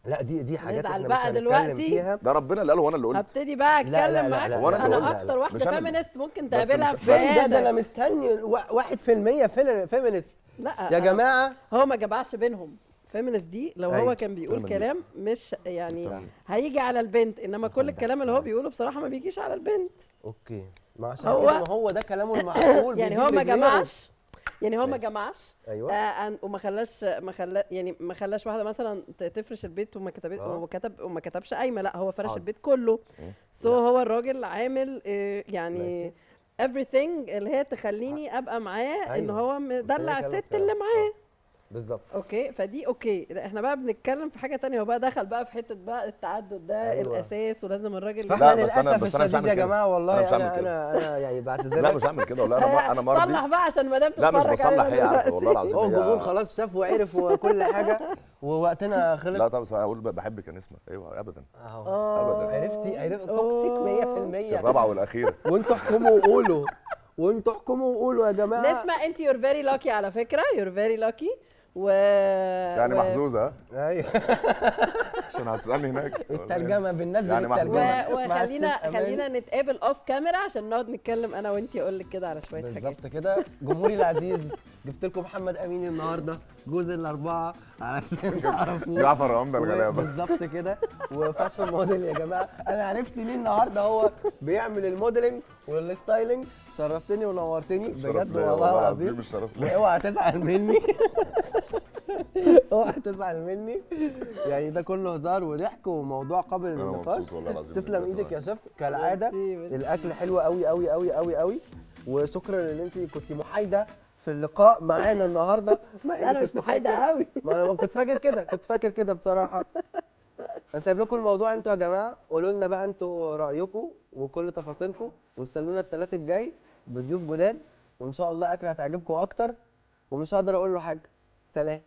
لا دي حاجات احنا مش هنتكلم فيها. ده ربنا اللي قاله وانا اللي قلت. هبتدي بقى اتكلم معاك. انا اكتر واحدة feminist ممكن تقابلها في حياتك. ده انا مستني 1% feminist. لا يا جماعة هو ما جمعش بينهم. feminist دي لو هو كان بيقول كلام مش يعني هيجي على البنت، انما كل الكلام اللي هو بيقوله بصراحة ما بيجيش على البنت. okay ما عشان كده ما هو ده كلامه المعقول. يعني هو ما جمعش، يعني هو ما جمعش. ايوه وما خلاش، ما خلا يعني ما خلاش واحدة مثلا تفرش البيت وما كتبت وكتب وما كتبش قايمة. لا هو فرش البيت كله. so هو الراجل عامل يعني everything اللي هي تخليني ابقى معاه. ان هو مدلع الست اللي معاه بالظبط. okay فدي okay. لا احنا بقى بنتكلم في حاجة ثانية. هو بقى دخل بقى في حتة بقى التعدد ده. أيوة. الاساس ولازم الراجل. فاحنا للاسف الشديد يا جماعة والله انا يعني بعتذر. لا مش هعمل كده والله. انا مرضي. صلح بقى عشان ما دام لا مش بصلح، هي عارفه والله العظيم. هو الجمهور خلاص شاف وعرف وكل حاجة ووقتنا خلص. لا طب اقول بحبك يا نسمه. ايوه ابدا ابدا. عرفتي عرفت toxic 100%. الرابعة والاخيرة. وانتوا احكموا وقولوا، وانتوا احكموا وقولوا يا جماعة. نسمه انت you're very lucky على فكرة، you're very lucky. يعني محظوظة. ايوه عشان هتسالني هناك الترجمة بننزل يعني الترجمة. وخلينا خلينا نتقابل off camera عشان نقعد نتكلم انا وانتي، اقول لك كده على شوية حاجات بالظبط كده. جمهوري العزيز جبت لكم محمد امين النهارده، جوز الاربعة علشان تعرفوه. جعفر عمده الغلابة. بالظبط كده، و fashion model يا جماعة. انا عرفت ليه النهارده هو بيعمل ال modeling وال styling. شرفتني ونورتني بجد والله العظيم. اوعى تزعل مني، اوعى تزعل مني، يعني ده كله هزار وضحك وموضوع قابل للنقاش. تسلم ايدك يا شيف كالعادة، الاكل حلو قوي قوي قوي قوي قوي، وشكرا ان انت كنت محايدة في اللقاء معانا النهارده. انا مش محايدة قوي، ما انا كنت فاكر كده، كنت فاكر كده بصراحة. انا سايب لكم الموضوع انتوا يا جماعة، قولوا لنا بقى انتوا رايكم وكل تفاصيلكم، واستنونا الثلاث الجاي بضيوف جداد، وان شاء الله اكله هتعجبكم اكتر، ومش هقدر اقول له حاجة. سلام.